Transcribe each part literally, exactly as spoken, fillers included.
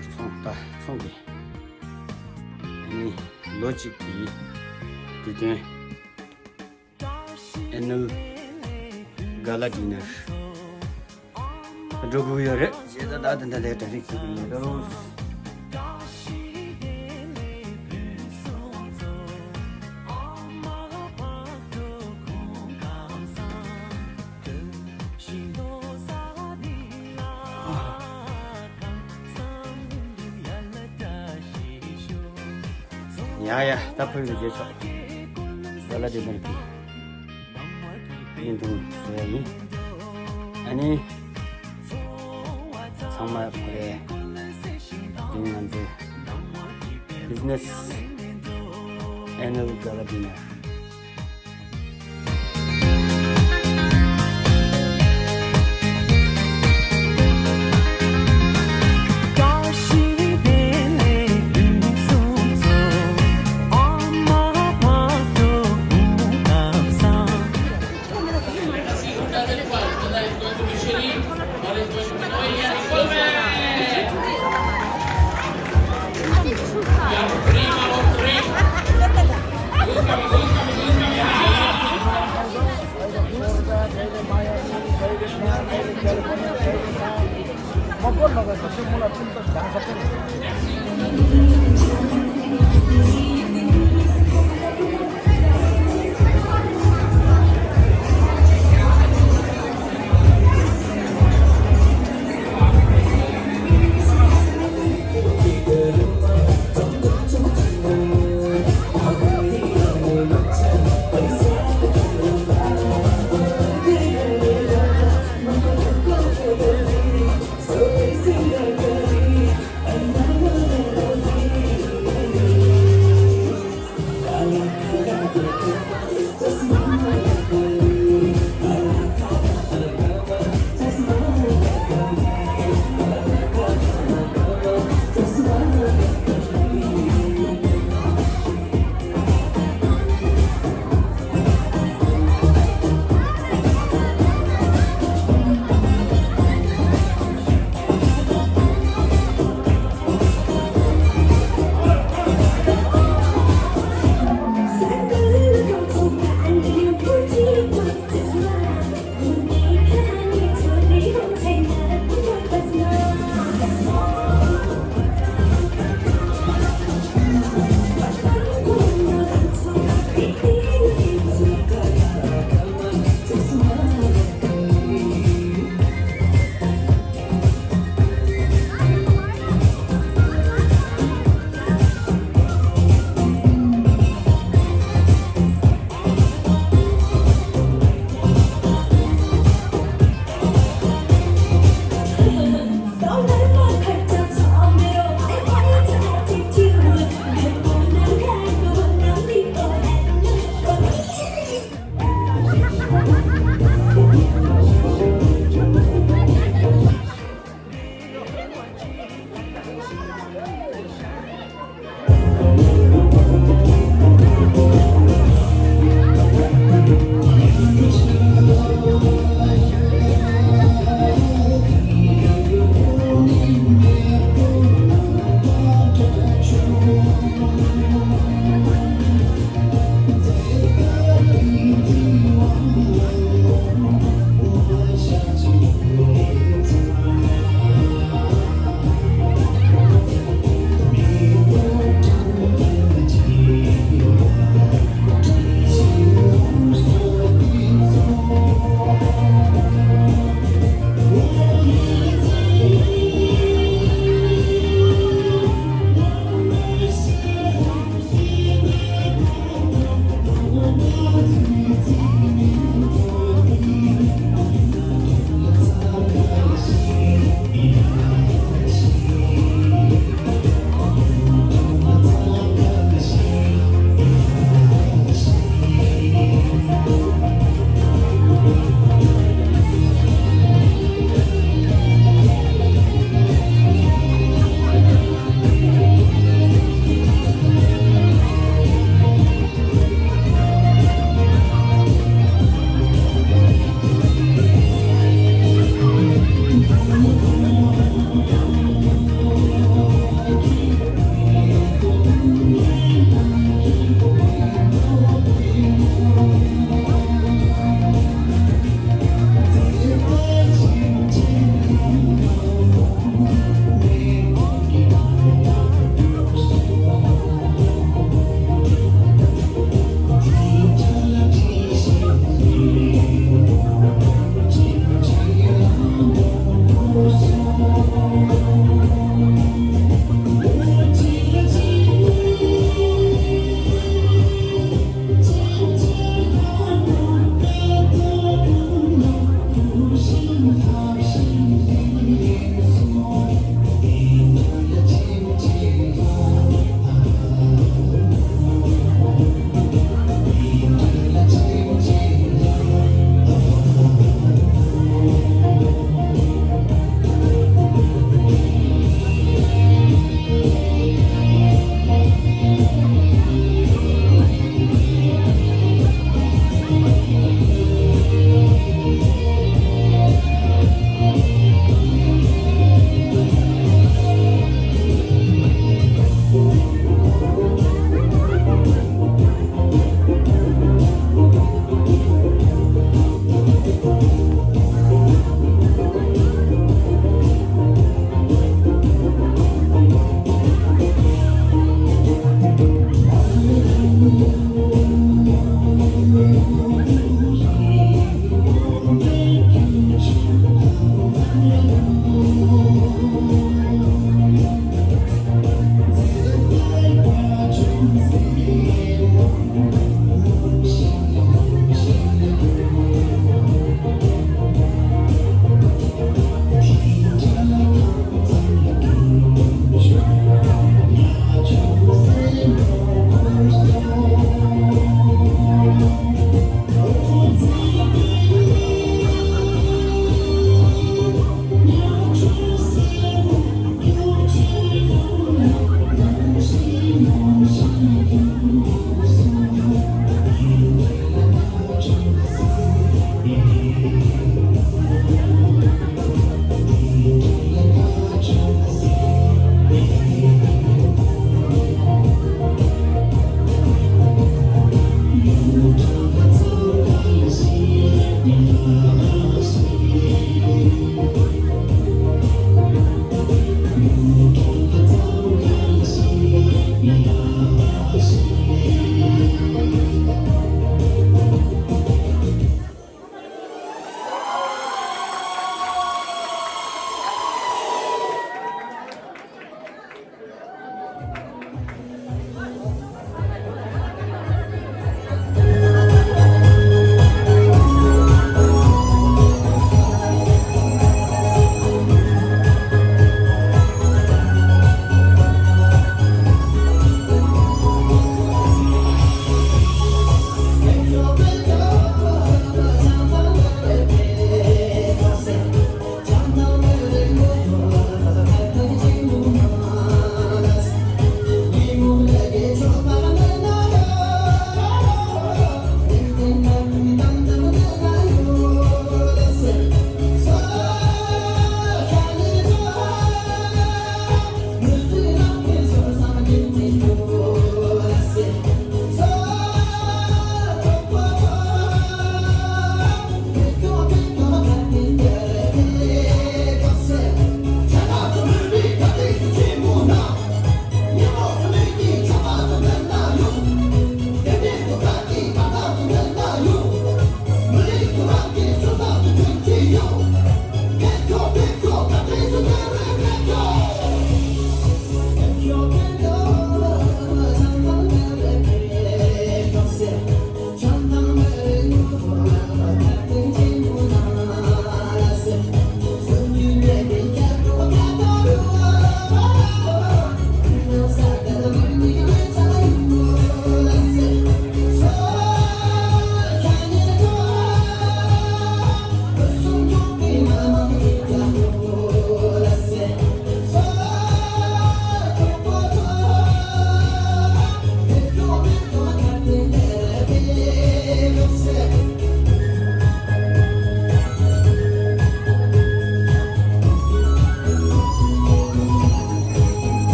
ཚོང་ད་ཚོང་གི་ཨ་ནི་ལོ་གཅིག་གི་དུས་སྟོན་Annual Gala Dinner འགྲོ་དགོས་ཡོད་རེད། བྱས་ཙང་ད་ད་ལྟ་ལས་གྲ་སྒྲིག་བྱེད་ཀྱི་ཡོད་འདུག་ཡ་ཡ། ད་ཕུལ་བའི་རྗེས་ཆོག Gala Dinner གི་བརྙན་ཐུང་བཟོ་ཡ་ཡིན། ཨ་ནི་ཚང་མ་ཕ་གིར་དེ་ང་ཚོའི་Business Annual Gala Dinner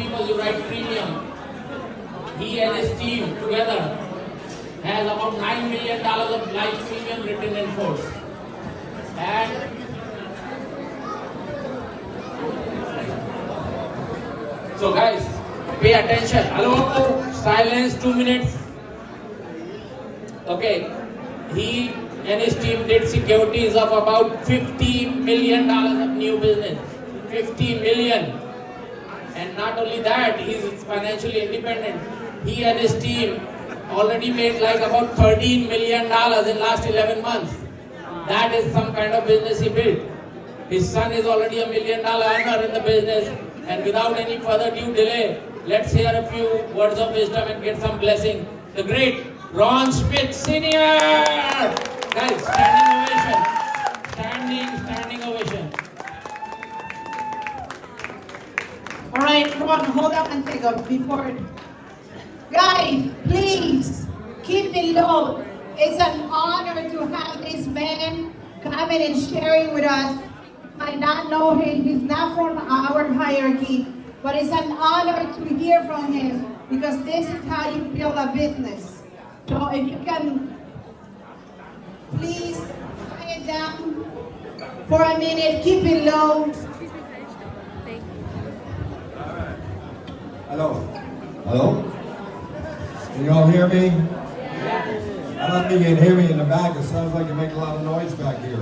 You write premium. He and his team together has about nine million dollars of life premium written in force. And so, guys, pay attention. Hello, silence, two minutes. Okay, he and his team did securities of about fifty million dollars of new business. Fifty million. And not only that, he is financially independent. He and his team already made, like, about thirteen million dollars in last eleven months. That is some kind of business he built. His son is already a million dollar earner in the business. And without any further due delay, let's hear a few words of wisdom and get some blessing. The great Ron Schmidt Senior. Guys, standing ovation. Standing, standing ovation. All right, come on, hold up and take a before. Guys, please keep it low. It's an honor to have this man coming and sharing with us. You might not know him, he's not from our hierarchy, but it's an honor to hear from him because this is how you build a business. So if you can Please quiet down for a minute. Keep it low. Hello. Hello? Can y'all hear me? I don't think you can hear me in the back. It sounds like you make a lot of noise back here.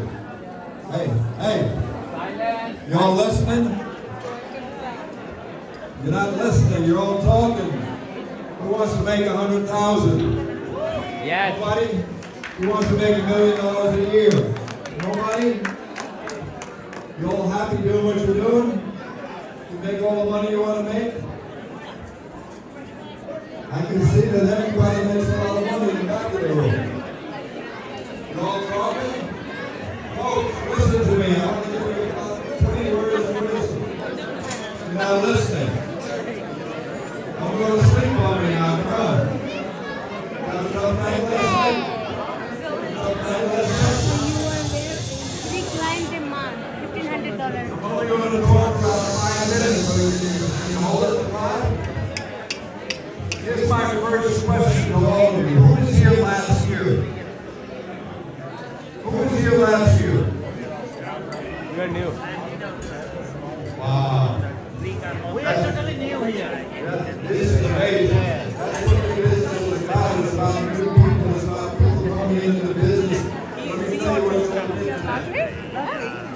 Hey, hey. Y'all listening? You're not listening. You're all talking. Who wants to make a hundred thousand? Yes. Nobody? Who wants to make a million dollars a year? Nobody? You all happy doing what you're doing? You make all the money you want to make? I can see that everybody makes a lot of money in the back of the room. You all talking? Folks, listen to me. I want to give you about twenty words of wisdom. Now listen. Don't go to sleep on me now. Come on. Got enough night last night? Enough night last night? Three client demand, fifteen hundred dollars. I'm only going to talk about five minutes, so you can hold it five. Here's my first question to all of you. Who was here last year? Who was here last year? You're new. Wow. We are totally new here. This is amazing. That's what the business is about. It's about new people. It's about people coming into the business. Let me tell you what's going on.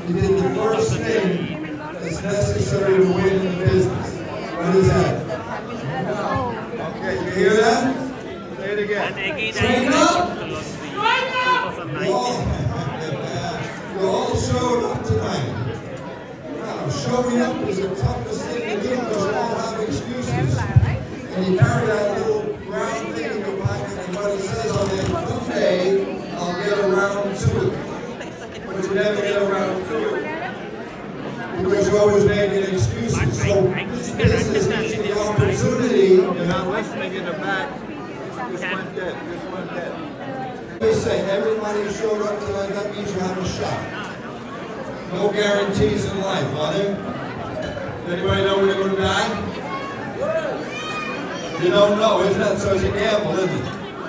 You did the first thing that's necessary to win in the business. What is that? Okay, you hear that? Say it again. Straighten up. You all, you all showed up tonight. Now, showing up is the toughest thing to do because you all have excuses. And you carry that little brown thing in your pocket, and what it says on it, "Someday I'll get around to it." But you never get around to it. Because you're always making excuses. So this business gives you the opportunity. You're not listening in the back. This one dead. This one dead. They say everybody showed up tonight, that means you have a shot. No guarantees in life, are there? Anybody know when they're going to die? You don't know, isn't that? So it's a gamble, isn't it?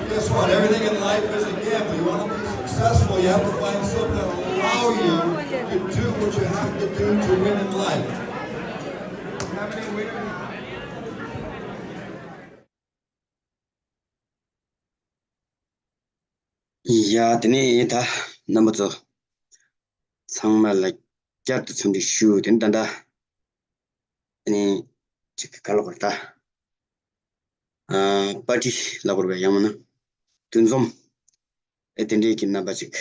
Guess what? Everything in life is a gamble. You want to be successful, you have to find something that will allow you to do what you have to do to win in life. How many winners? ཡ། དེ་ནས་ད་རྣམ་པ་ཚོ་ཚང་མ་ལ་བསྐྱར་དུ་འཚམས་འདྲི་ཞུ། དེ་ནས་ད་ལྟ་ཨ་ནི་ཅིག་ག་ལ་གོ་ད་ཨ་པར་ཊི་ལ་གོ་བའི་ཡང་མིན་ན་འདུ་འཛོམས་ཨེ་དེ་འདྲའི་གི་རྣམ་པ་ཅིག་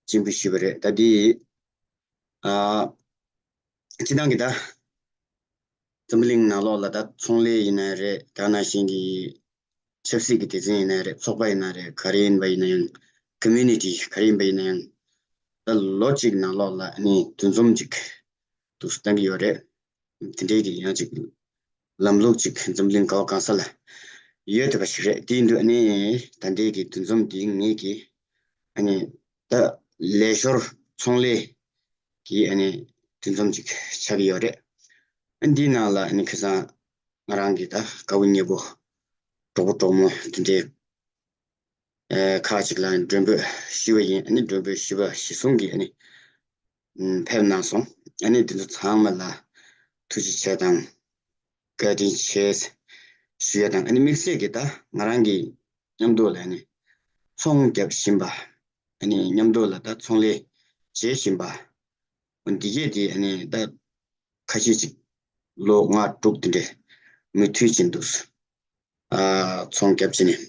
སྤྱན་འབུལ་ཞུས་པ་རེད། ད་དེ་ཨ་སྤྱི་བཏང་གི་ད་འཛམ་བུ་གླིང་ནང་ལོགས་ལ་ད་ཚོང་ལས་ཡིན་ན་རེད། ད་ནང་བཞིན་གྱི་ཆབ་སྲིད་ཀྱི་སྡེ་ཚན་ཡིན་ན་རེད། ཚོགས་པ་ཡིན་ན་རེད། ག་རེ་ཡིན་པ་ཡིན་ན་ཡང་། ཀོ་མུ་ནི་ཊི་ག་རེ་ཡིན་པ་ཡིན་ན་ཡང་། ད་ལོ་གཅིག་ནང་ལོགས་ལ་ཨ་ནི་འདུ་འཛོམས་ཅིག་འདུག་སེ་གཏང་གི་ཡོད་རེད། དེ་འདྲའི་གི་ཡང་ཅིག་ལམ་ལུགས་ཅིག་འཛམ་གླིང་ག་བ་གང་ས་ལ་ཡོད་བསྡད་པ་ཞིག་རེད། དེ་ཡིན་དུས་ཨ་ནི་ད་ལྟའི་གི་འདུ་འཛོམས་འདི་ངེད་ཀྱི་ཨ་ནི་ད་ལས་ཞོར་ཚོང་ལས་ཀྱི་ཨ་ནི་འདུ་འཛོམས་ཅིག་ཆགས་ཀྱི་ཡོད་རེད། ཨ་འདིའི་ནང་ལ་ཨ་ནི་ཁ་སང་ ང་རང་གི་ད་དཀའ་བོ་ཉེ་པོ་གྲོགས་པོ་གྲོགས་མོ་དེ་འདྲའི་ཨེ་ཁག་ཅིག་ལ་མགྲོན་འབོད་ཞུས་པ་ཡིན། ཨ་ནི་མགྲོན་འབོད་ཞུས་པ་གཞིར་བཟུང་གིས་ཨ་ནི་ཨམ་ཕེབས་གནང་སོང་། ཨ་ནི་དེ་ཚོ་ཚང་མ་ལ་ཐུགས་རྗེ་ཆེ་དང་བཀའ་དྲིན་ཆེ་ཞུ་ཡ་དང་། ཨ་ནི་དམིགས་བསལ་གྱིས་ད་ང་རང་གི་མཉམ་དུ་ལ་ཨ་ནི་ཚོང་རྒྱབ་བཞིན་པ། ཨ་ནི་མཉམ་དུ་ལ་ད་ཚོང་ལས་བྱེད་བཞིན་པ། འདི་གས་དེ་ཨ་ནི་ད་ཁ་ཤས་ཅིག་ལོ་ལྔ་དྲུག་དེ་འདྲས་མུ་མཐུད་ཅིག་འདུག་ཨ་ཚོང་རྒྱབ་བྱས་ནས་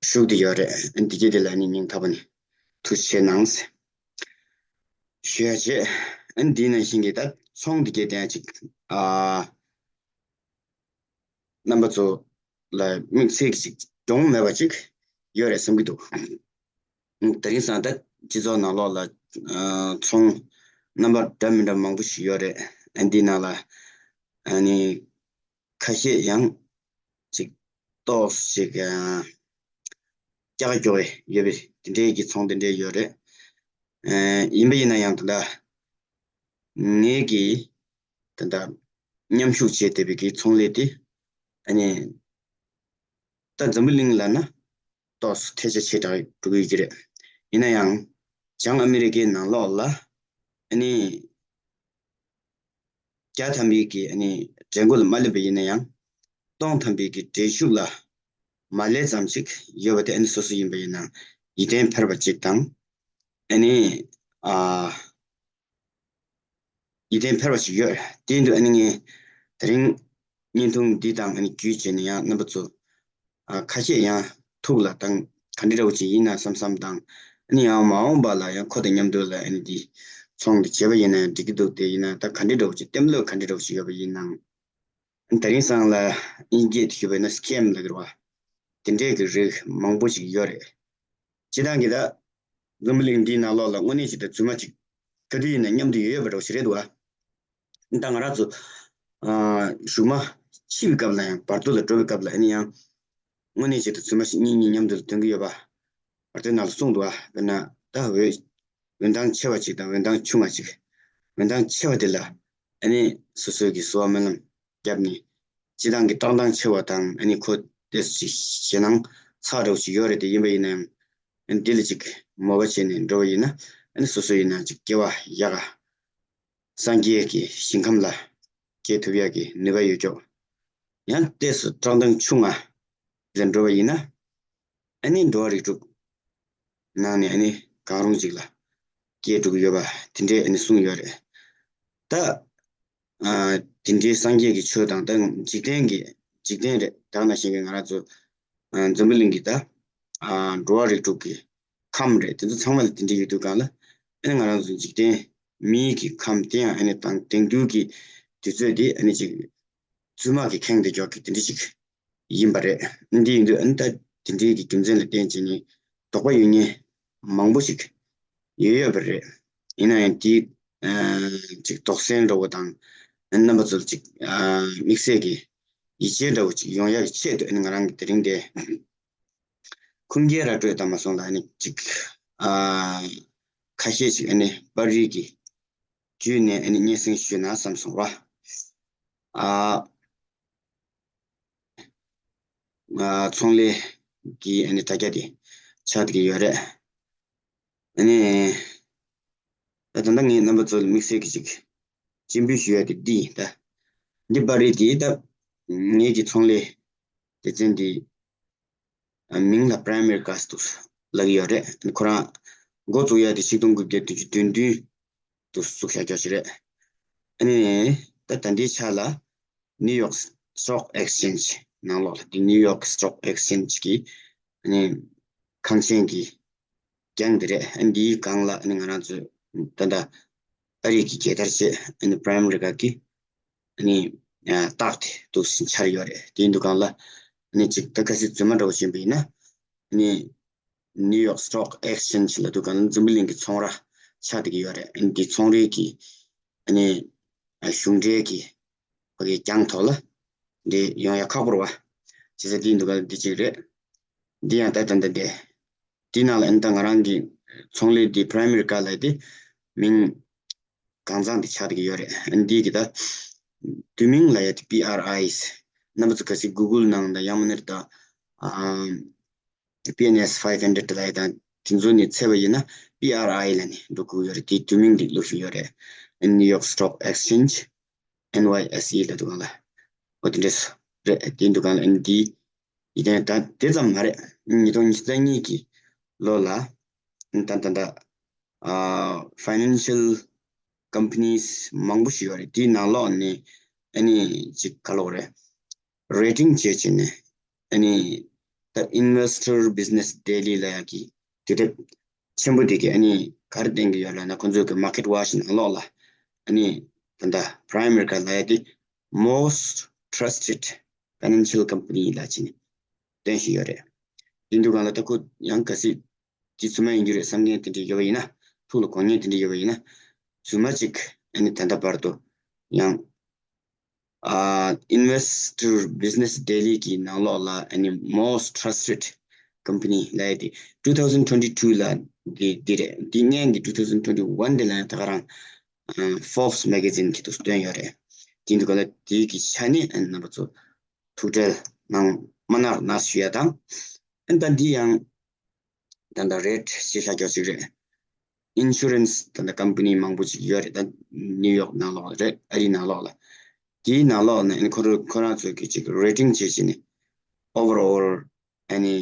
ཞུགས་བསྡད་ཡོད་རེད། ཨ་འདི་གས་དེ་ལ་ཨ་ནི་སྙིང་ཐག་པ་ནས་ཐུགས་རྗེ་ཆེ་གནང་ཞུ་ཡ་བྱས། ཨ་འདི་ནང་བཞིན་གྱི་ད་ཚོང་འདི་གས་དེ་ཡང་ཅིག་ཨ་རྣམ་པ་ཚོ་ལ་དམིགས་བསལ་གྱི་ཅིག་གྱོང་མེད་པ་ཅིག་ཡོད་རེད་བསམ་གྱི་འདུག་དེ་རིང་སང་ད་སྤྱི་ཚོགས་ནང་ལོགས་ལ་ཨ་ཚོང་རྣམ་པ་འདྲ་མི་འདྲ་མང་པོ་ཞིག་ཡོད་རེད། ཨ་འདི་ནང་ལ་ཨ་ནི་ཁ་ཤས་ཡང་ཅིག་ཏོག་ཙམ་ཅིག་ཨ་ཀྱག་ཀྱོག་ཡོད་པའི་དེ་འདྲའི་གི་ཚོང་དེ་འདྲའི་ཡོད་རེད། ཨ་ཡིན་པ་ཡིན་ན་ཡང་ད་ལྟ་ངེད་ཀྱིས་ད་ལྟ་མཉམ་ཞུགས་བྱས་བསྡད་པའི་གི་ཚོང་ལས་དེ་ཨ་ནི་ད་འཛམ་བུ་གླིང་ལ་ན་ཏོག་ཙམ་ཐལ་ཆ་ཆེ་དྲགས་འགྲོ་གི་ཡོད་ཀྱི་རེད། ཡིན་ན་ཡང་བྱང་ཨ་མི་རི་ཀའི་ནང་ལོགས་ལ་ཨ་ནི་བརྒྱ་ཐམ་པའི་གི་ཨ་ནི་འགྲན་སྒོ་ལ་མ་སླེབས་པ་ཡིན་ན་ཡང་སྟོང་ཐམ་པའི་གི་འགྲན་ཞུགས་ལ་མ་སླེབས་ཙམ་ཅིག་ཡོད་པ་དེ་ཨ་ནི་སོ་སོ་ཡིན་པ་ཡིན་ན་ཡིད་བརྟན་འཕེར་བ་ཅིག་དང་། ཨ་ནི་ཨ་ཡིད་བརྟན་འཕེར་བ་ཞིག་ཡོད། དེ་ཡིན་དུས་ཨ་ནི་ངས་དེ་རིང་བརྙན་ཐུང་འདི་དང་ཨ་ནི་བརྒྱུད་བྱས་ནས་ཡང་རྣམ་པ་ཚོ་ཨ་ཁ་ཤས་ཡང་ཐུགས་ལ་བཏང་ག་འདྲ་འདྲ་བོ་ཅིག་ཡིན་ན་བསམ་བསམ་དང་། ཨ་ནི་ཡང་མ་འོངས་པ་ལ་ཡང་ཁོ་དང་མཉམ་དུ་ལ་ཨ་ནི་འདི་ཚོང་འདི་བྱས་པ་ཡིན་ན་ཡང་འགྲིག་གི་འདུག་དེ་ཡིན་ན་ད་ག་འདྲ་འདྲ་བོ་ཅིག་གཏན་ལོག་ག་འདྲ་འདྲ་བོ་ཅིག་ཡོད་པ་ཡིན་ནའང་། ཨ་ནི་དེ་རིང་སང་ལ་དབྱིན་སྐད་དུ་ཞུས་པ་ཡིན་ན་སི་ཀེམ་ལབ་ཀྱི་རེད་བ། དེ་འདྲའི་གི་རིགས་མང་པོ་ཞིག་ཡོད་རེད། སྤྱིར་བཏང་གི་ད་འཛམ་བུ་གླིང་འདིའི་ནང་ལོགས་ལ་དངོས་གནས་ཅིག་དང་རྫུན་མ་ཅིག་ག་དུས་ཡིན་ན་མཉམ་དུ་ཡོད་ཡོད་པ་འདྲ་བོ་ཞིག་རེད་འདུག་ཨ། ད་ང་རང་ཚོ་ཨ་གཞུག་མ་འཆི་བའི་སྐབས་ལ་ཡང་བར་དོ་ལ་འགྲོ་བའི་སྐབས་ལ་ཨ་ནི་ཡང་དངོས་གནས་ཅིག་དང་རྫུན་མ་ཞིག་གཉིས་གཉིས་མཉམ་དུ་ལ་འདོན་གྱི་ཡོད་པ་བར་དོའི་ནང་ལ་གསུངས་འདུག་ཨ། དཔེར་ན་ད་འོད་འོད་མདངས་ཆེ་བ་ཅིག་དང་འོད་མདངས་ཆུང་བ་ཅིག་འོད་མདངས་ཆེ་བ་དེ་ལ་ཨ་ནི་སོ་སོའི་གི་གསོལ་བ་སྨོན་ལམ་བརྒྱབ་ནས་སྤྱིར་བཏང་གི་བཀྲག་མདངས་ཆེ་བ་དང་ཨ་ནི་ཁོ་དེ་ཅིག་ཞེད་སྣང་ཚ་འདྲ་བོ་ཅིག་ཡོད་རེད། དེ་ཡིན་པ་ཡིན་ན་ཡང་ཨ་ནི་འདི་ལ་ཅིག་མོས་པ་བྱས་ནས་འགྲོ་བ་ཡིན་ན་ཨ་ནི་སོ་སོ་ཡིན་ན་ཅིག་སྐྱེ་བ་ཡག་ག་སངས་རྒྱས་ཀྱི་ཞིང་ཁམས་ལ་སྐྱེ་ཐུབ་ཡག་གི་ནུས་པ་ཡོད་ཀྱོག་ཡང་ཏོག་ཙམ་བཀྲག་མདངས་ཆུང་ང་ལ་འགྲོ་བ་ཡིན་ན་ཨ་ནི་འགྲོ་བ་རིགས་དྲུག་ནང་ནས་ཨ་ནི་གང་རུང་ཅིག་ལ་སྐྱེ་འགྲོ་གི་ཡོད་པ་དེ་འདྲས་ཨ་ནི་གསུངས་ཡོད་རེད། ད་ཨ་དེ་འདྲའི་སངས་རྒྱས་ཀྱི་ཆོས་དང་ད་འཇིག་རྟེན་གྱི་འཇིག་རྟེན་རེད། ད་ག་ནང་བཞིན་གྱི་ང་རང་ཚོ་ཨ་འཛམ་བུ་གླིང་གི་ད་ཨ་འགྲོ་བ་རིགས་དྲུག་གི་ཁམས་རེད། དེ་ཚོ་ཚང་མ་ལ་དེ་འདྲས་ཡོད་དུས་གང་ལ་ཨ་ནི་ང་རང་ཚོ་འཇིག་རྟེན་མིའི་གི་ཁམས་དེ་ཡང་ཨ་ནི་དང་དེང་དུས་ཀྱི་དུས་ཚོད་དེ་ཨ་ནི་ཅིག་རྫུན་མ་གི་ཁེངས་བསྡད་ཀྱོག་གི་དེ་འདྲ་ཅིག་ཡིན་པ་རེད། འདི་ཡིན་དུས་ཨ་ནི་ད་དེ་འདྲའི་གི་རྒྱུ་མཚན་ལ་བརྟེན་བྱས་ནས་དོགས་པ་ཡོད་མཁན་མང་པོ་ཞིག་ཡོད་ཡོད་པ་རེད། ཡིན་ན་ཡང་དེ་ཨ་ཅིག་དོགས་སེལ་འདྲ་བོ་དང་ཨ་ནི་རྣམ་པ་ཚོར་ཅིག་ཨ་དམིགས་བསལ་གྱི་ཡིད་ཆེས་འདྲ་བོ་ཅིག་ཡོང་ཡག་གི་ཆེད་དུ་ཨ་ནི་ང་རང་གི་དེ་རིང་དེ་ཁུངས་སྐྱེལ་ར་སྤྲོད་བཏང་མ་སོང་ལ་ཨ་ནི་ཅིག་ཨ་ཁ་ཤས་ཤིག་ཨ་ནི་པར་རིས་ཀྱི་བརྒྱུད་ནས་ཨ་ནི་སྙན་སེང་ཞུས་ན་བསམ་སོང་བ། ཨ། ཨ་ཚོང་ལས་ཀྱི་ཨ་ནི་དྲ་རྒྱ་དེ་ཆགས་བསྡད་ཀྱི་ཡོད་རེད། ཨ་ནི་ད་ད་ལྟ་ངས་རྣམ་པ་ཚོ་ལ་དམིགས་བསལ་གྱི་ཅིག་སྤྱན་འབུལ་ཞུ་ཡ་དེ་འདི་ཡིན་ད། འདི་པར་རིས་དེ་ད་ངེད་ཀྱི་ཚོང་ལས་སྡེ་ཚན་འདི་མིང་ལ་Prime Americas་དུ་ལབ་ཀྱི་ཡོད་རེད། ཁོ་རང་འགོ་བཙུགས་ཡ་དེ་ཆིག་སྟོང་དགུ་བརྒྱ་བདུན་ཅུ་དོན་བདུན་དུ་བཙུགས་བཞག་རྒྱུ་ཞིག་རེད། ཨ་ནི་ད་ད་ལྟའི་ཆ་ལ་New York Stock Exchange་ནང་ལོགས་ལ་དེ་New York Stock Exchange་གི་ཨ་ནི་ཁང་ཆེན་གྱི་རྒྱང་དེ་རེད། ཨ་ནི་འདིའི་སྒང་ལ་ཨ་ནི་ང་རང་ཚོས་ད་ལྟ་ཨ་རི་གི་རྒྱལ་དར་བྱས་ཨ་ནི་Prime America་གི་ཨ་ནི་རྟགས་དེ་འདུག་སེ་འཆར་ཡོད་རེད། དེའི་འདུག་སྒང་ལ་ཨ་ནི་ཅིག་ད་གལ་སྲིད་རྫུན་མ་འདྲ་བོ་བྱིན་པ་ཡིན་ན་ཨ་ནི་New York Stock Exchange་ལབ་དུས་སྒང་ལ་འཛམ་བུ་གླིང་གི་ཚོང་ར་ཆགས་བསྡད་ཀྱི་ཡོད་རེད། ཨ་ནི་འདི་ཚོང་རའི་གི་ཨ་ནི་གཞུང་འབྲེལ་གྱི་ཕ་གི་རྒྱང་ཐོག་ལ་འདི་ཡོང་ཡ་ཁག་པོ་རེད་བ། བྱས་ཙང་འདི་འདུག་ག་འདི་གཅིག་རེད། འདི་ཡང་ད་ད་འདི་འདི་འདི་ནང་ལ་ཨ་ནི་ད་ང་རང་གི་ཚོང་ལས་འདི་Prime America་ལབ་དེ་མིང་གང་ཚང་འདི་ཆགས་བསྡད་ཀྱི་ཡོད་རེད། ཨ་ནི་འདི་གི་ད་ དུས་མིང་ལབ་ཡ་དེ་པི་ཨར་ཨའི། རྣམ་པ་ཚོ་གལ་སྲིད་གུ་གུལ་ནང་དང་ཡང་མིན་ན་ད་ཨ་པི་ཨེན་ཨེས་ཕའིབ་ཧན་ཌེ་རེཌ་ལབ་ཡ་དང་དེ་ཚོ་ནས་བཙལ་བ་ཡིན་ན་པི་ཨར་ཨའི་ལབ་ནས་འགྲོ་གི་ཡོད་རེད། དེའི་དུས་མིང་དེ་ལོགས་ཤིག་ཡོད་རེད། New York Stock Exchange, ཨེན་ཝའི་ཨེས་ཨི་ལབ་འདུག་ག་ལ། འོ་དེ་འདྲས་རེད། དེ་འདུག་ག་ལ། ཨ་ནི་དེ་ཡིན་ནའི་ད་དེ་ཙམ་མ་རེད། ཉིས་སྟོང་ཉི་ཤུ་རྩ་གཉིས་ཀྱི་ལོ་ལ་ད་ད་ད་ཨ་ཕའི་ནན་ཤལ་ཀམ་པ་ནིས་མང་པོ་ཞིག་ཡོད་རེད། དེའི་ནང་ལོགས་ནས་ཨ་ནི་ཅིག་ག་ལབ་དགོས་རེད། རེ་ཊིང་བྱས་བྱས་ནས་ཨ་ནི་ད་Investor Business Daily ལབ་ཡག་གི་དུས་དེབ་ཆེན་པོ་དེ་གི་ཨ་ནི་ག་རེ་བསྟན་གྱི་ཡོད་ལབ་ན། ཁོང་ཚོའི་གི་མར་ཀེཊ་ཝ་ཆི་ནང་ལོགས་ལ་ཨ་ནི་ད་ད་Primerica ལབ་ཡག་དེ་most trusted financial company ལབ་བྱས་ནས་བསྟན་བཞིན་ཡོད་རེད། དེ་འདུག་ག་ལ། ད་ཁོ་ཡང་གལ་སྲིད་དེ་རྫུན་མ་ཡིན་རྒྱུ་རེད་བསམ་མཁན་དེ་འདྲ་ཡོད་པ་ཡིན་ན། ཐུགས་ལ་དགོངས་མཁན་དེ་འདྲ་ཡོད་པ་ཡིན་ན། རྫུན་མ་གཅིག་ཨ་ནི་ད་ལྟ་བར་དུ་ཡང་ཨ་Investor Business Daily གི་ནང་ལོགས་ལ་ཨ་ནི་most trusted company ལབ་ཡག་དེ་two thousand twenty two ལ་དེ་དེ་རེད། དེ་སྔོན་གྱི་two thousand twenty one དེ་ལ་ཡང་ད་ག་རང་ཨ་Forbes magazine གི་ཐོག་བཏོན་ཡོད་རེད། དེ་འདུག་ག་ལ། དེ་གི་ཆ་ནས་ཨ་ནི་རྣམ་པ་ཚོ་ཐུགས་ཁྲལ་གནང་མ་གནང་ན་ཞུ་ཡ་དང་། ཨ་ནི་ད་འདི་ཡང་ད་ལྟ་རེ་ཊི་བྱས་བཞག་རྒྱུ་ཅིག་རེད། ཨིན་ཤུ་རན་སི་ད་ལྟ་ཀམ་པ་ནི་མང་པོ་ཅིག་ཡོད་རེད། ད་ནིའུ་ཡོག་ནང་ལོགས་ལ་རེད། ཨ་རི་ནང་ལོགས་ལ། དེའི་ནང་ལོགས་ནས་ཨ་ནི་ཁོ་རང་ཁོ་རང་ཚོས་ཀྱི་ཅིག་རེ་ཊིང་བྱས་བྱས་ནས་overall ཨ་ནི་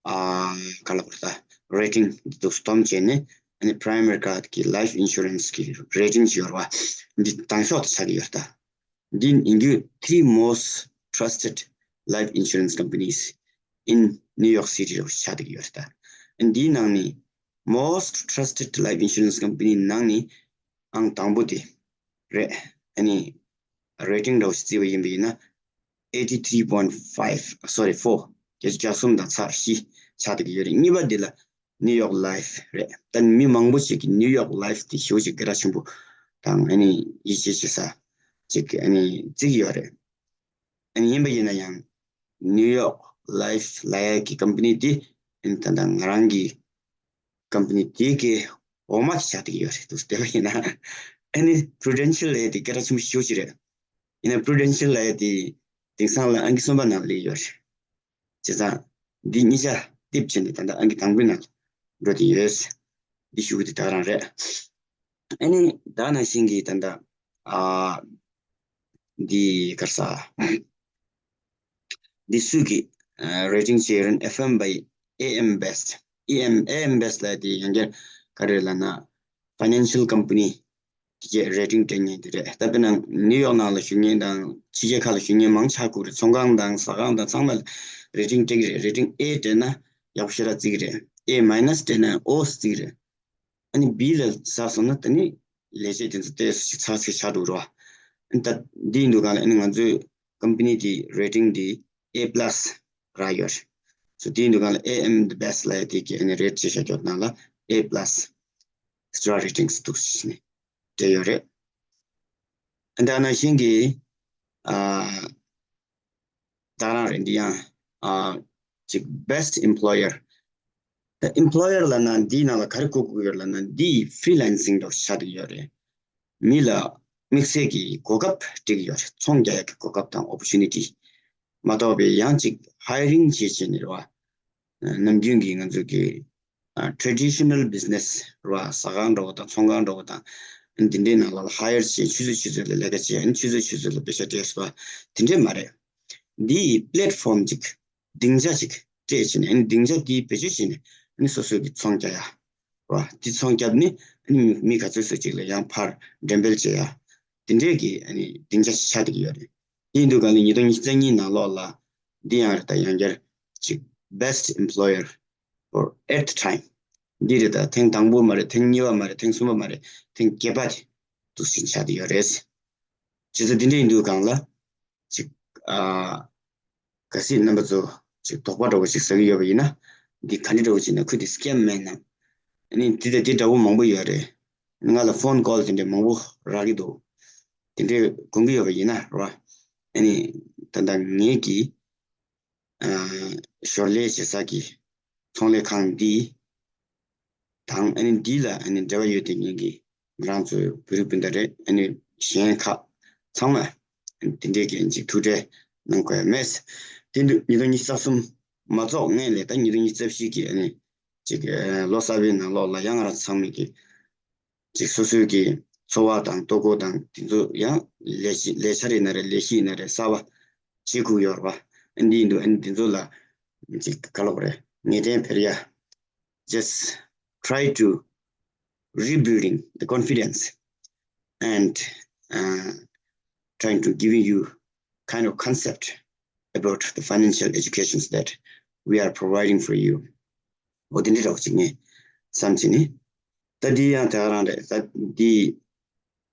ཨ་ག་ལབ་དགོས་རེད། ད་རེ་ཊིང་འདི་ཚོ་སྡོམ་བྱས་ནས་ཨ་ནི་Primerica གི་life insurance གི་རེ་ཊིང་ཅིག་ཡོད་རེད་པ། འདི་དང་ཤོག་ཏུ་ཆགས་ཀྱི་ཡོད་རེད་ད། འདི་ཡིན་རྒྱུ་three most trusted life insurance companies in New York City རེད་པ། ཆགས་བསྡད་ཀྱི་ཡོད་རེད་ད། འདིའི་ནང་ནས་most trusted life insurance company ནང་ནས་ཨང་དང་པོ་དེ་རེད། ཨ་ནི་རེ་ཊིང་འདྲ་བོ་ཞིག་བརྩིས་པ་ཡིན་པ་ཡིན་ན། eighty three point five, sorry, four, བརྒྱ་ཆ་གྱ་གསུམ་དང་ཚེག་བཞི་ཆགས་བསྡད་ཀྱི་ཡོད་རེད། གཉིས་པ་འདི་ལ་New York Life རེད། ད་མི་མང་པོ་ཞིག་གིས་New York Life དེ་ཞེ་པོ་ཅིག་སྐད་གྲགས་ཆེན་པོ་དང་ཨ་ནི་ཡིད་ཆེས་བྱེད་ས་ཅིག་ཨ་ནི་བརྩི་གི་ཡོད་རེད། ཨ་ནི་ཡིན་པ་ཡིན་ན་ཡང་New York Life ལབ་ཡག་གི་ཀམ་པ་ནི་དེ་ཨ་ནི་ད་ལྟ་ང་རང་གི་ཀམ་པ་ནི་དེ་གའི་འོག་མ་ཆགས་བསྡད་ཀྱི་ཡོད་རེད་འདུག་བལྟས་པ་ཡིན་ན། ཨ་ནི་Prudential ལབ་ཡག་དེ་སྐད་གྲགས་ཆེན་པོ་ཞེ་པོ་ཅིག་རེད། ཡིན་ན་Prudential ལབ་ཡག་དེ་དེང་སང་ལ་ཨང་ཀི་གསུམ་པ་ནང་སླེབས་ཡོད་རེད། བྱས་ཙང་འདི་གཉིས་ཆ་གཏིབ་བྱས་ནས་ད་ལྟ་ཨང་ཀི་དང་པོའི་ནང་འགྲོ་བསྡད་ཡོད། འདི་ཞུ་གི་དེ་ད་ག་རང་རེད། ཨ་ནི་ད་ནང་བཞིན་གྱི་ད་ལྟ་ཨ་འདི་ག་རེ་ཟ། འདི་སུས་ཀྱི་ཨ་རེ་ཊིང་བྱས་ཡོད་རེད། ཨེཕ་ཨེམ་བྷའི་ཨེ་ཨེམ་བེ་སི་ཊི། ཨེ་ཨེམ་ཨེ་ཨེམ་བེ་སི་ཊི་ལབ་དེ་ཡང་བསྐྱར་ག་རེ་ལབ་ན་ཕའི་ནན་ཤལ་ཀམ་པ་ནི་དེ་གས་རེ་ཊིང་སྤྲད་མཁན་དེ་རེད། ད་དཔེར་ན་ནིའུ་ཡོག་ནང་ལ་བཞུགས་མཁན་དང་ཕྱི་རྒྱལ་ཁག་ལ་བཞུགས་མཁན་མང་ཆེ་ཁུག་རེད། ཚོང་ཁང་དང་ཟ་ཁང་དང་ཚང་མ་ལ་རེ་ཊིང་སྤྲད་ཀྱི་རེད། རེ་ཊིང་ཨེ་སྤྲད་ན་ཡག་པོ་ཞེ་དྲག་བརྩི་གི་རེད། ཨེ་མའི་ནས་སྤྲད་ན་ཨོ་བརྩི་གི་རེད། ཨ་ནི་བི་ལ་ཟགས་སོང་ན་ད་ནི་ལས་བྱེད་དེ་ཚོ་ཏོག་ཙམ་ཅིག་ཚགས་ཚུད་ཆགས་འགྲོ་གི་རེད་པ། ཨ་ནི་ད་འདི་ཡིན་དུས་སྒང་ལ་ཨ་ནི་ང་ཚོའི་ཀམ་པ་ནི་དེ་རེ་ཊིང་དེ་ཨེ་པ་ལ་སི་རག་ཡོད་རེད། སོ་དེ་ཡིན་དུས་སྒང་ལ་ཨེ་ཨེམ་the best ལབ་ཡག་དེ་གི་ཨ་ནི་རེ་ཊི་བྱས་བཞག་རྒྱུ་ནང་ལ་ཨེ་པ་ལ་སི་སི་ཊར་རེ་ཊིང་སི་འདུག་ཟེར་ནས་སྤྲད་ཡོད་རེད། ཨ་ནི་ད་ནང་བཞིན་གྱི་ཨ་ད་ག་རང་རེད། འདི་ཡང་ཨ་ཅིག་best employer། ད་ཨེམ་པ་ལོ་ཡར་ལབ་ན་འདིའི་ནང་ལ་ག་རེ་གོ་དགོས་ཡོད་ལབ་ན། འདི་ཕི་རི་ལན་སིང་འདྲ་བོ་ཆགས་བསྡད་ཡོད་རེད། མི་ལ་དམིགས་བསལ་གྱི་གོ་སྐབས་སྤྲད་ཀྱི་ཡོད་རེད། ཚོང་རྒྱག་ཡག་གི་གོ་སྐབས་དང་ཨོ་པོར་ཅུ་ནི་ཊི་མ་གཏོགས་པའི་ཡང་ཅིག་ཧའི་རིང་བྱེད་བྱེད་ནི་རེད་པ། ནམ་རྒྱུན་གྱི་ང་ཚོ་གི་ཨ་traditional business རེད་པ། ཟ་ཁང་འདྲ་བོ་དང་ཚོང་ཁང་འདྲ་བོ་དང་འདི་འདྲའི་ནང་ལ་ཧ་ཡར་བྱས། ཆུ་ཚོད་ཆུ་ཚོད་ལ་ལས་ཀ་བྱས། ཨ་ནི་ཆུ་ཚོད་ཆུ་ཚོད་ལ་པེ་ཤ་སྤྲད་པ་དེ་འདྲས་མ་རེད། འདི་ཡི་པི་ལེ་ཊི་ཕོམ་ཅིག་སྡིངས་ཆ་ཅིག་སྤྲད་བྱས་ནས། ཨ་ནི་སྡིངས་ཆ་དེའི་བེད་སྤྱོད་བྱས་ནས་ཨ་ནི་སོ་སོ་གི་ཚོང་རྒྱག་ཡ་རེད་པ། དེ་ཚོང་བརྒྱབ་ནས་ཨ་ནི་མི་ག་ཚོད་ཚོད་ཅིག་ལ་ཡང་ཕར་འགྲེམས་སྤེལ་བྱེད་ཡ་དེ་འདྲས་ཀྱི་ཨ་ནི་སྡིངས་ཆ་ཞིག་ཆགས་བསྡད་ཀྱི་ཡོད་རེད། དེ་ཡིན་དུས་སྒང་ལ་ཉིས་སྟོང་ཉི་ཤུ་རྩ་གཉིས་ནང་ལོགས་ལ་འདི་ཡང་རེད། ད་ཡང་བསྐྱར་ཅིག་best employer for eighth time འདི་རེད། ད་ཐེངས་དང་པོ་མ་རེད། ཐེངས་གཉིས་པ་མ་རེད། ཐེངས་གསུམ་པ་མ་རེད། ཐེངས་བརྒྱད་པ་དེ་འདུག་སེ་ཆགས་བསྡད་ཡོད་རེད། བྱས་ཙང་འདི་འདྲ་ཡིན་དུས་སྒང་ལ་ཅིག་ཨ་གལ་སྲིད་རྣམ་པ་ཚོ་ཅིག་དོགས་པ་འདྲ་བོ་ཅིག་ཟ་གི་ཡོད་པ་ཡིན་ན། འདི་ག་འདྲ་འདྲ་བོ་ཅིག་ན། ཁོ་འདི་སི་ཀེམ་མེད་ན། ཨ་ནི་འདི་དང་འདི་འདྲ་བོ་མང་པོ་ཡོད་རེད། ང་ལ་ཕོན་ཀོལ་དེ་འདྲ་མང་པོ་རག་གི་འདུག་དེ་འདྲ་གོ་གི་ཡོད་པ་ཡིན་ན་རེད་པ། ཨ་ནི་ད་ལྟ་ངེད་ཀྱིས་ཨ་ཞོར་ལས་བྱེད་ས་གི་ཚོང་ལས་ཁང་འདི་དང་། ཨ་ནི་འདི་ལ་ཨ་ནི་འབྲེལ་བ་ཡོད་དེ་ངེད་ཀྱི་ང་རང་ཚོའི་བོད་རིགས་སྤུན་ཟླ་རེད། ཨ་ནི་གཞན་ཁག་ ཚང་མ་དེ་འདྲའི་གི་ཅིག་ཐུགས་ཁྲལ་གནང་དགོས་མེད། དེ་འདུག་ཉིས་སྟོང་ཉི་ཤུ་རྩ་གསུམ་མ་རྫོགས་སྔོན་ལ་ད་ཉིས་སྟོང་ཉི་ཤུ་རྩ་བཞི་གི་ཨ་ནི་ཅིག་ལོ་གསར་པའི་ནང་ལོགས་ལ་ཡང་ང་རང་ཚང་མས་ཀྱི་ཅིག་སོ་སོའི་གི་འཚོ་བ་དང་ལྟོ་གོས་དང་དེ་ཚོ་ཡང་ལས་གཞི་ལས་འཆར་ཡིན་ན་རེད། ལས་གཞི་ཡིན་ན་རེད། གསར་པ་བྱེད་དགོས་ཡོད་རེད་པ། ཨ་འདི་ཡིན་དུས་ཨ་ནི་དེ་ཚོ་ལ་ཅིག་ག་ལབ་དགོས་རེད། ངེས་གཏན་འབེབས་ཡ། Just try to rebuilding the confidence and uh, trying to giving you kind of concept about the financial educations that we are providing for you. འོ་དེ་འདྲ་འདྲ་བོ་ཅིག་ངས་བསམ་བྱས་ནས། ད་འདི་ཡང་དེ་ག་རང་རེད། ད་འདི་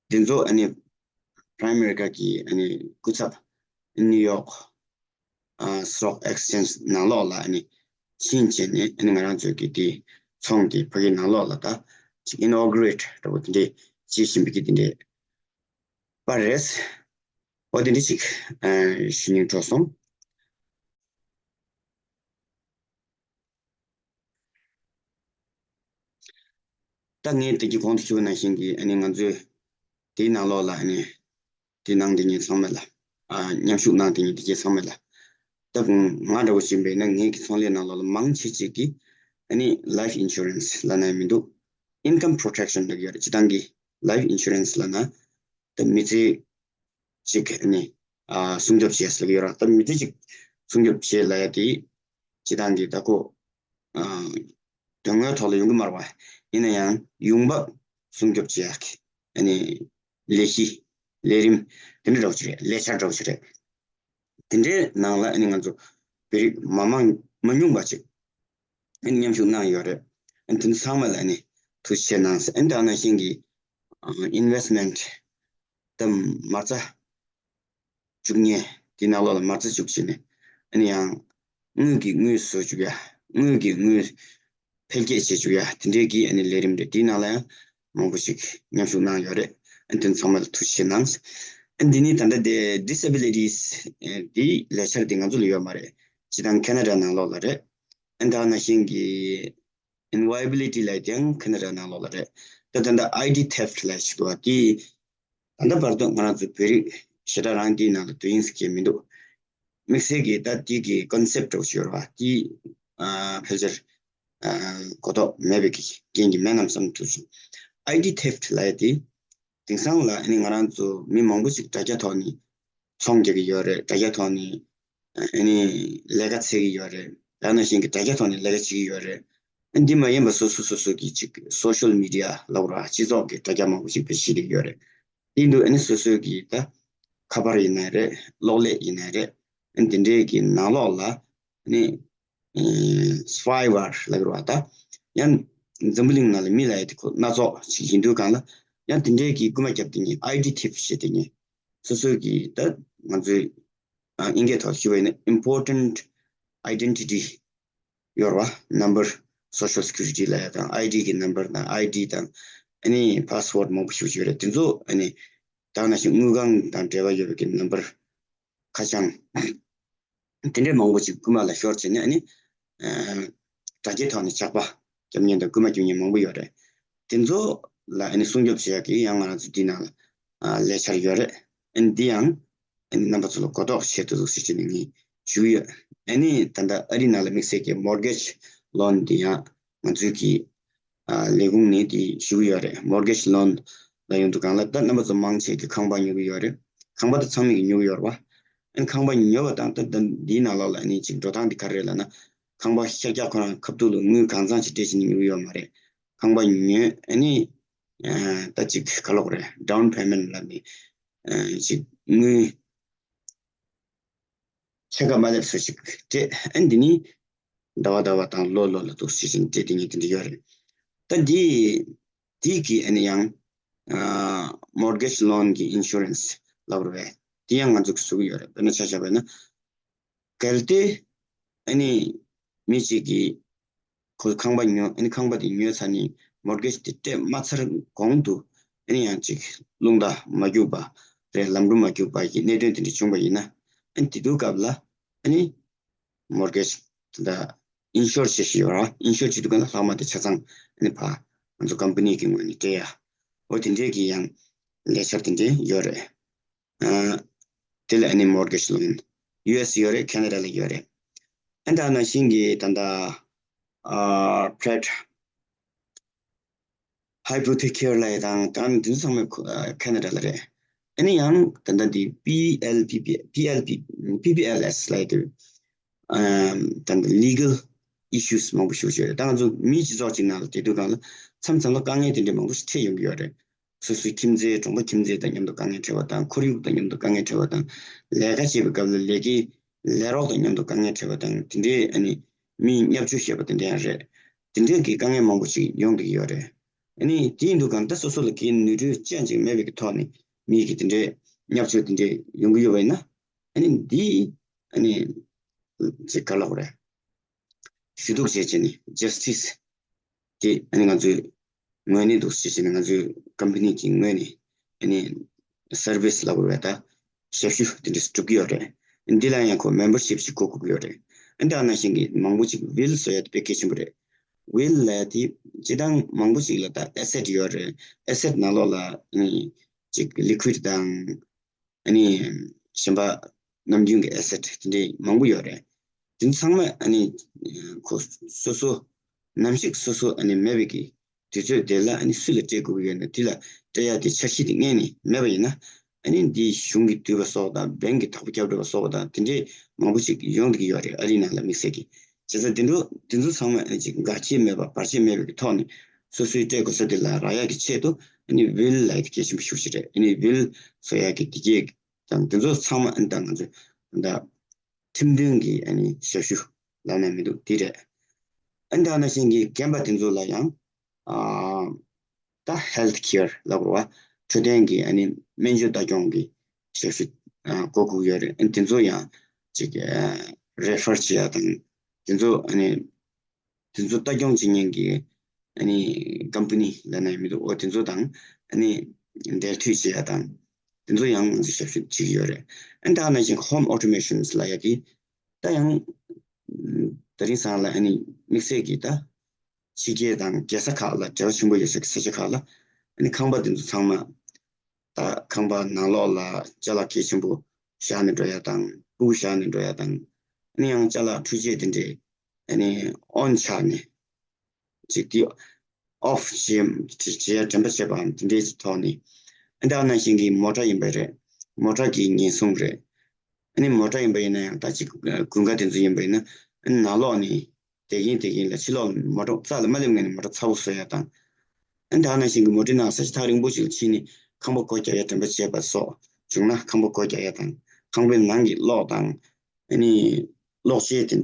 འདི་ཚོ་ཨ་ནི་Prime America གི་ཨ་ནི་སྐུ་ཚབ་New York Stock Exchange ནང་ལོགས་ལ་ཨ་ནི་ཕྱིན་བྱས་ནས་ཨ་ནི་ང་རང་ཚོའི་གི་དེ་ཚོང་དེ་ཕ་གི་ནང་ལོགས་ལ་ད་ཅིག་ཨིན་ཨོ་གྷི་རེཊ་འདྲ་བོ་དེ་འདྲས་བྱེད་བཞིན་པའི་གི་དེ་འདྲས་པ་རེད། འོ་དེ་འདྲས་ཅིག་ཞུ་སྙིང་བྲོ་སོང་། ད་ངས་དེ་གི་གོང་དུ་ཞུས་པ་ནང་བཞིན་གྱི་ཨ་ནི་ང་ཚོས་དེའི་ནང་ལོགས་ལ་ཨ་ནི་དེ་ནང་དེ་ཉིད་ཚང་མ་ལ་ཨ་མཉམ་ཞུགས་གནང་དེ་ཉིད་དེ་གའི་ཚང་མ་ལ་ད་ང་འདྲ་བོ་ཞིག་ཡིན་པས་ན་ངེད་ཀྱི་ཚོང་ལས་ནང་ལོགས་ལ་མང་ཆེ་ཅིག་གིས་ཨ་ནི་life insurance ལབ་ན་ཡང་མི་འདུག income protection ལབ་ཀྱི་ཡོད་རེད། སྤྱིར་བཏང་གི་life insurance ལབ་ན་ད་མི་ཚེ་གཅིག་ཨ་ནི་ཨ་སྲུང་སྐྱོབ་བྱེད་ཟེར་གྱི་ཡོད་རེད། ད་མི་ཚེ་གཅིག་སྲུང་སྐྱོབ་བྱེད་ལབ་ཡ་དེ་སྤྱིར་བཏང་གི་ད་ཁོ་ཨ་དོན་དངོས་ཐོག་ལ་ཡོང་གི་མ་རེད་པ། ཡིན་ན་ཡང་ཡོང་འབབ་སྲུང་སྐྱོབ་བྱེད་ཡག་གི་ཨ་ནི་ལས་གཞི་ལས་རིམ་དེ་འདྲ་འདྲ་བོ་ཞིག་རེད། ལས་འཆར་འདྲ་བོ་ཞིག་རེད། དེ་འདྲའི་ནང་ལ་ཨ་ནི་ང་ཚོ་བོད་རིགས་མི་མང་མང་ཉུང་བ་ཅིག་ཨ་ནི་མཉམ་ཞུགས་གནང་ཡོད་རེད། ཨ་ནི་དེ་ཚོ་ཚང་མ་ལ་ཨ་ནི་ཐུགས་རྗེ་ཆེ་གནང་ཟེར། ཨ་ནི་ད་ནང་བཞིན་གྱི་ཨ་investment ད་མ་རྩ་བཅུག་མཁན་དེ་ནང་ལོགས་ལ་མ་རྩ་བཅུག་བྱས་ནས་ཨ་ནི་ཡང་དངུལ་གྱི་དངུལ་བཟོ་བཅུག་ཡ། དངུལ་གྱི་དངུལ་འཕེལ་རྒྱས་བྱེད་བཅུག་ཡ། དེ་འདྲའི་གི་ཨ་ནི་ལས་རིམ་རེད། དེའི་ནང་ལ་ཡང་མང་པོ་ཞིག་མཉམ་ཞུགས་གནང་ཡོད་རེད། ཨ་ནི་དེ་ཚང་མ་ལ་ཐུགས་རྗེ་ཆེ་གནང་། ཨ་ནི་འདི་ནི་ད་ལྟ་དེ་disabilities དེའི་ལས་འཆར་དེ་ང་ཚོ་ལ་ཡོད་མ་རེད། སྤྱིར་བཏང་ཁེ་ན་ཌ་ནང་ལོགས་ལ་རེད། ཨ་ནི་ད་ནང་བཞིན་གྱི་inviolability ལབ་ཡ་དེ་ཡང་ཁེ་ན་ཌ་ནང་ལོགས་ལ་རེད། ད་ད་ལྟ་ཨའི་ཌི་ཐེབ་ཊི་ལབ་ཞིག་འདུག་པ། དེ་ད་ལྟ་བར་དུ་ང་རང་ཚོ་བོད་རིགས་ཞེ་དྲག་རང་དེའི་ནང་ལ་དོ་དབྱིངས་སྐྱེས་མི་འདུག་དམིགས་བསལ་གྱི་ད་དེ་གི་ཀོན་སེབ་ཊི་འདྲ་བོ་ཞིག་ཡོད་རེད་པ། དེ་ཨ་ཕལ་ཆེར་ཨ་གོ་རྟོགས་མེད་པའི་གི་རྐྱེན་གྱིས་མེད་ནམ་བསམ་ཐུག་སོང་། ཨའི་ཌི་ཐེབ་ཊི་ལབ་ཡ་དེ་དེང་སང་ལ་ཨ་ནི་ང་རང་ཚོ་མི་མང་པོ་ཞིག་དྲ་རྒྱ་ཐོག་ནས་ཚོང་རྒྱག་གི་ཡོད་རེད། དྲ་རྒྱ་ཐོག་ནས་ཨ་ནི་ལས་ཀ་འཚོལ་གྱི་ཡོད་རེད། ད་ནང་བཞིན་གྱི་དྲ་རྒྱ་ཐོག་ནས་ལས་ཀ་བྱེད་ཀྱི་ཡོད་རེད། ཨ་འདི་མ་ཡིན་པ་སོ་སོ་སོ་སོ་གི་ཅིག་སོ་ཤལ་མི་ཌི་ཡ་ལབ་ར་སྤྱི་ཚོགས་ཀྱི་དྲ་རྒྱ་མང་པོ་ཞིག་ཏུ་བྱེད་ཀྱི་ཡོད་རེད། དེ་འདུག་ཨ་ནི་སོ་སོའི་གི་ད་ཁ་པར་ཡིན་ནའི་རེད། གློག་ཀླད་ཡིན་ནའི་རེད། ཨ་འདི་འདྲའི་གི་ནང་ལོགས་ལ་ཨ་ནི་སྤའི་ཝེར་ལབ་ཀྱི་རེད་པ། ད་ཡང་འཛམ་བུ་གླིང་ནང་ལ་མི་ལབ་ཡ་དེ་ཁོ་སྣ་ཚོགས་ཤིག་ཡིན་དུས་སྒང་ལ་ཡང་དེ་འདྲའི་གི་རྐུན་མ་རྒྱབ་དེ་ཉིད་ཨའི་ཌི་ཐེབ་ཊི་བྱེད་དེ་ཉིད་སོ་སོའི་གི་ད་ང་ཚོའི་ཨ་དབྱིན་སྐད་ཐོག་ཞུ་བ་ཡིན་ན་important identity ཡོད་རེད་པ། ནམ་བར་social security ལབ་ཡ་དང་ཨའི་ཌི་གི་ནམ་བར་དང་ཨའི་ཌི་དང་ཨ་ནི་པ་སི་ཝར་ཌི་མང་པོ་ཞིག་ཡོད་རེད། དེ་ཚོ་ཨ་ནི་ད་ནང་བཞིན་དངུལ་ཁང་དང་འབྲེལ་བ་ཡོད་པའི་གི་ནམ་བར་ཁ་བྱང་དེ་འདྲའི་མང་པོ་ཅིག་རྐུན་མ་ལ་ཤོར་བྱས་ནས་ཨ་ནི་ཨ་དྲ་རྒྱའི་ཐོག་ནས་ཇག་པ་རྒྱབ་མཁན་དང་རྐུན་མ་རྒྱུག་མཁན་མང་པོ་ཡོད་རེད། དེ་ཚོ་ལ་ཨ་ནི་སྲུང་སྐྱོབ་བྱེད་ཡག་གི་ཡང་ང་རང་ཚོ་འདི་ནང་ལ་ཨ་ལས་འཆར་ཡོད་རེད། ཨ་ནི་འདི་ཡང་ཨ་ནི་རྣམ་པ་ཚོ་ལ་གོ་རྟོགས་བྱེད་ཐུབ་ཐུབ་ཟེར་བྱས་ནས་ངས་ཞུ་གི་ཡོད། ཨ་ནི་ད་ལྟ་ཨ་རི་ནང་ལ་དམིགས་བསལ་གྱི་མོར་གེཇ་ལོན་འདི་ཡང་ང་ཚོའི་གི་ཨ་ལས་ཁུངས་ནས་དེ་ཞུ་གི་ཡོད་རེད། མོར་གེཇ་ལོན་ལ་ཡོང་དུས་སྒང་ལ་ད་རྣམ་པ་ཚོ་མང་ཆེ་གིས་ཁང་པ་ཉོ་གི་ཡོད་རེད། ཁང་པ་ད་ཚང་མས་ཀྱིས་ཉོ་གི་ཡོད་རེད་པ། ཨ་ནི་ཁང་པ་ཉོས་པ་དང་ད་ད་འདིའི་ནང་ལོགས་ལ་ཨ་ནི་ཅིག་འགྲོ་སྟངས་འདི་ག་རེ་རེད་ལབ་ན། ཁང་པ་ཤར་རྒྱག་ཁོ་རང་ཁ་ཐུག་ལ་དངུལ་གང་ཚང་ཅིག་སྤྲད་བྱས་ནས་ཉོ་གི་ཡོད་མ་རེད། ཁང་པ་ཉོས་ཨ་ནི་ཨ་ད་ཅིག་ག་ལབ་དགོས་རེད། ཌའོན་པེ་མེན་ཊི་ལབ་ནས་ཨ་ཅིག་དངུལ་ཕྱེད་ཀ་མ་སླེབས་བཟོ་ཞིག་སྤྲད། ཨ་ནི་འདི་ནི་ཟླ་བ་ཟླ་བ་དང་ལོ་ལོ་ལ་འདུག་སེ་བྱས་ནས་སྤྲད་དེ་ཉིད་དེ་འདྲ་ཡོད་རེད། ད་འདི་འདི་གི་ཨ་ནི་ཡང་ཨ་མོར་གེཇ་ལོན་གྱི་ཨིན་ཤུ་རན་སི་ལབ་རེད་པས། དེ་ཡང་ང་ཚོ་གིས་བཟོ་གི་ཡོད་རེད། དཔེར་ན་ཆ་བཞག་པ་ཡིན་ན། གལ་ཏེ་ཨ་ནི་མི་གཅིག་གིས་ཁོ་ཁང་པ་ཉོ། ཨ་ནི་ཁང་པ་དེ་ཉོས་ཚར་ནས་མོར་གེཇ་དེ་སྤྲད་མ་ཚར་གོང་དུ་ཨ་ནི་ཡང་ཅིག་རླུང་རྟ་མ་རྒྱུག་པ་རེད། ལམ་འགྲོ་མ་རྒྱུག་པ་གི་གནད་དོན་དེ་འདྲ་བྱུང་བ་ཡིན་ན། ཨ་ནི་དེ་དུས་སྐབས་ལ་ཨ་ནི་མོར་གེཇ་དེ་འདྲ་ཨིན་ཤོར་བྱེད་བཞིན་ཡོད་ར། ཨིན་ཤོར་བྱེད་དུས་སྒང་ལ་ལྷག་མ་དེ་ཆ་ཚང་ཨ་ནི་ཕར་ང་ཚོ་ཀམ་པ་ནི་གི་ངོས་ནས་སྤྲད་ཡ། འོ་དེ་འདྲའི་གི་ཡང་ལས་འཆར་དེ་འདྲ་ཡོད་རེད། ཨ་དེ་ལ་ཨ་ནི་mortgage loan ཡུ་ཨེས་ཡོད་རེད། ཁེ་ན་ཌ་ལ་ཡོད་རེད། ཨ་ད་ནང་བཞིན་གྱི་ད་ལྟ་ཨ་Pratt Hypothecary ལབ་ཡ་དང་ད་ནི་དེ་ཚོ་ཚང་མ་ཁོ་ཨ་ཁེ་ན་ཌ་ལ་རེད། ཨ་ནི་ཡང་ད་ལྟ་འདི་པི་ཨེལ་པི་པི་པི་ཨེལ་པི་པི་པི་ཨེལ་ཨེས་ལབ་ཡ་དེ་ཨམ་ད་ལྟ་legal issues མང་པོ་ཞིག་ཡོད་རེད། ད་ང་ཚོ་མི་སྤྱི་ཚོགས་ཅིག་ནང་ལ་བསྡད་དུས་སྒང་ལ་མཚམས་མཚམས་ལ་དཀའ་ངལ་དེ་འདྲ་མང་པོ་ཞིག་འཕྲད་ཡོང་གི་ཡོད་རེད། སོ་སོའི་ཁྱིམ་མཚེས་གྲོང་པ་ཁྱིམ་མཚེས་དང་མཉམ་དུ་དཀའ་ངལ་འཕྲད་པ་དང་ཁོར་ཡུག་དང་མཉམ་དུ་དཀའ་ངལ་འཕྲད་པ་དང་ལས་ཀ་བྱེད་པའི་སྐབས་ལ་ལས་ཀའི་ལས་རོགས་དང་མཉམ་དུ་དཀའ་ངལ་འཕྲད་པ་དང་དེ་འདྲའི་ཨ་ནི་མིས་བརྙས་བཅོས་བྱས་པ་དེ་འདྲ་ཡང་རེད། དེ་འདྲའི་གི་དཀའ་ངལ་མང་པོ་ཞིག་ཡོང་བསྡད་ཀྱི་ཡོད་རེད། ཨ་ནི་དེ་ཡིན་དུས་གང་ལྟར་སོ་སོ་ལ་གི་ནུས་འགྲུལ་ཅན་ཅིག་མེད་པའི་གི་ཐོག་ནས་མིས་གི་དེ་འདྲའི་བརྙས་བཅོས་དེ་འདྲའི་ཡོང་གི་ཡོད་པ་ཡིན་ན་ཨ་ནི་འདི་ཨ་ནི་ཅིག་ག་ལབ་དགོས་རེད། ཞུ་གཏུག་བྱས་བྱས་ནས་justice དེ་ཨ་ནི་ང་ཚོའི་ངོས་ནས་འདུག་ཟེར་བྱས་ནས་ང་ཚོའི་company གི་ངོས་ནས་ཨ་ནི་service ལབ་དགོས་རེད། ད་ཞབས་ཞུ་དེ་འདྲ་སྒྲུབ་ཀྱི་ཡོད་རེད། འདི་ལ་ཡང་ཁོ་membership ཞིག་དགོས་དགོས་ཀྱི་ཡོད་རེད། ཨ་འདི་ནང་བཞིན་གྱི་མང་པོ་ཅིག་will བཟོ་ཡ་དེ་དཔེ་གལ་ཆེན་པོ་རེད། Will ལབ་ཡ་དེ་སྤྱིར་བཏང་མང་པོ་ཅིག་ལ་ད་asset ཡོད་རེད། asset ནང་ལོགས་ལ་ཨ་ནི་ཅིག་liquid དང་ཨ་ནི་གཞན་པ་ནམ་རྒྱུན་གྱི་asset དེ་འདྲའི་མང་པོ་ཡོད་རེད། དེ་ཚང་མ་ཨ་ནི་ཁོ་སོ་སོ་ནམ་ཞིག་སོ་སོ་ཨ་ནི་མེད་པའི་གི་དུས་ཚོད་དེ་ལ་ཨ་ནི་སུ་ལ་སྤྲད་དགོས་ཀྱི་ཡོད་ན་དེ་ལ་སྤྲད་ཡ་དེ་འཆར་གཞི་དེ་སྔོན་ནས་མེད་པ་ཡིན་ན་ཨ་ནི་འདི་གཞུང་གིས་བསྡུས་པ་སོགས་དང་bank གིས་དོགས་པ་བརྒྱབ་འགྲོ་བ་སོགས་དང་དེ་འདྲའི་མང་པོ་ཞིག་ཡོང་བསྡད་ཀྱི་ཡོད་རེད། ཨ་རིའི་ནང་ལ་དམིགས་བསལ་གྱི་བྱས་ཙང་དེ་འདྲ་དེ་ཚོ་ཚང་མ་ཨ་ནི་ཅིག་འགལ་རྐྱེན་མེད་པ་བར་ཆད་མེད་པའི་གི་ཐོག་ནས་སོ་སོའི་སྤྲད་དགོས་ས་དེ་ལ་རག་ཡ་གི་ཆེད་དུ་ཨ་ནི་will ལབ་ཡ་དེ་གལ་ཆེན་པོ་ཤུགས་ཆེ་རེད། ཨ་ནི་will བཟོ་ཡ་གི་དེ་གས་དང་དེ་ཚོ་ཚང་མ་ཨ་ནི་ད་ང་ཚོ་ད་ཁྲིམས་མཐུན་གྱི་ཨ་ནི་ཞབས་ཞུ་ལབ་ན་མི་འདུག་དེ་རེད། ཨ་ནི་ད་ནང་བཞིན་གྱི་རྒན་པ་དེ་ཚོ་ལ་ཡང་ཨ་ད་health care ལབ་དགོས་པ་འཕྲོད་བསྟེན་གྱི་ཨ་ནི་སྨན་བཅོས་ལྟ་སྐྱོང་གི་ཞབས་ཞུ་ཨ་དགོས་དགོས་ཡོད་རེད། ཨ་ནི་དེ་ཚོ་ཡང་ཅིག་ཨ་refer བྱེད་ཡ་དང་དེ་ཚོ་ཨ་ནི་དེ་ཚོ་ལྟ་སྐྱོང་བྱེད་མཁན་གྱི་ཨ་ནི་company ལབ་ན་ཡང་མི་འདུག་འོ་དེ་ཚོ་དང་ཨ་ནི་འབྲེལ་མཐུད་བྱེད་ཡ་དང་དེ་ཚོ་ཡང་ང་ཚོ་ཞབས་ཞུ་བྱེད་ཀྱི་ཡོད་རེད། ཨ་ནི་ད་ནང་བཞིན་home automations ལབ་ཡ་དེ་ད་ཡང་དེ་རིང་སང་ལ་ཨ་ནི་དམིགས་བསལ་གྱི་ད་ཕྱི་རྒྱལ་དང་རྒྱལ་ས་ཁག་ལ་འབྲེལ་བ་ཆེན་པོ་ཡོད་ས་གི་ས་ཆ་ཁག་ལ་ཨ་ནི་ཁང་པ་དེ་ཚོ་ཚང་མ་ད་ཁང་པ་ནང་ལོགས་ལ་ཅ་ལག་གལ་ཆེན་པོ་བཞག་ནས་འགྲོ་ཡ་དང་ཕྲུ་གུ་བཞག་ནས་འགྲོ་ཡ་དང་ཨ་ནི་ཡང་ཅ་ལག་འཕྲུལ་ཆས་དེ་འདྲའི་ཨ་ནི་on ཆགས་ནས་ཅིག་དེ་off བྱེད་བྱེད་ཡ་དྲན་པ་བྱེད་པའམ་དེ་འདྲའི་ཐོག་ནས་ཨ་ནི་ད་ནང་བཞིན་གྱི་མོ་ཊ་ཡིན་པ་རེད། མོ་ཊ་གི་ཉེན་སྲུང་རེད། ཨ་ནི་མོ་ཊ་ཡིན་པ་ཡིན་ན་ཡང་ད་ཅིག་དགུན་ཁ་དེ་ཚོ་ཡིན་པ་ཡིན་ན་ཨ་ནི་ནང་ལོགས་ནས་བསྡད་ཀྱིན་བསྡད་ཀྱིན་ལ་ཕྱི་ལོགས་ལ་མོ་ཊ་རྩ་ལ་མ་སླེབས་སྔོན་ནས་མོ་ཊ་ཚ་པོ་བཟོ་ཡ་དང་། ཨ་ནི་ད་ནང་བཞིན་གྱི་མོ་ཊའི་ནང་ས་ཆ་ཐག་རིང་པོ་ཞིག་ལ་ཕྱིན་ནས་ཁང་པ་སྒོ་རྒྱག་ཡ་དྲན་པ་བྱས་པ་སོགས་བྱུང་ན་ཁང་པ་སྒོ་རྒྱག་ཡ་དང་ཁང་པའི་ནང་གི་གློག་དང་ཨ་ནི་གློག་ཆས་དེ་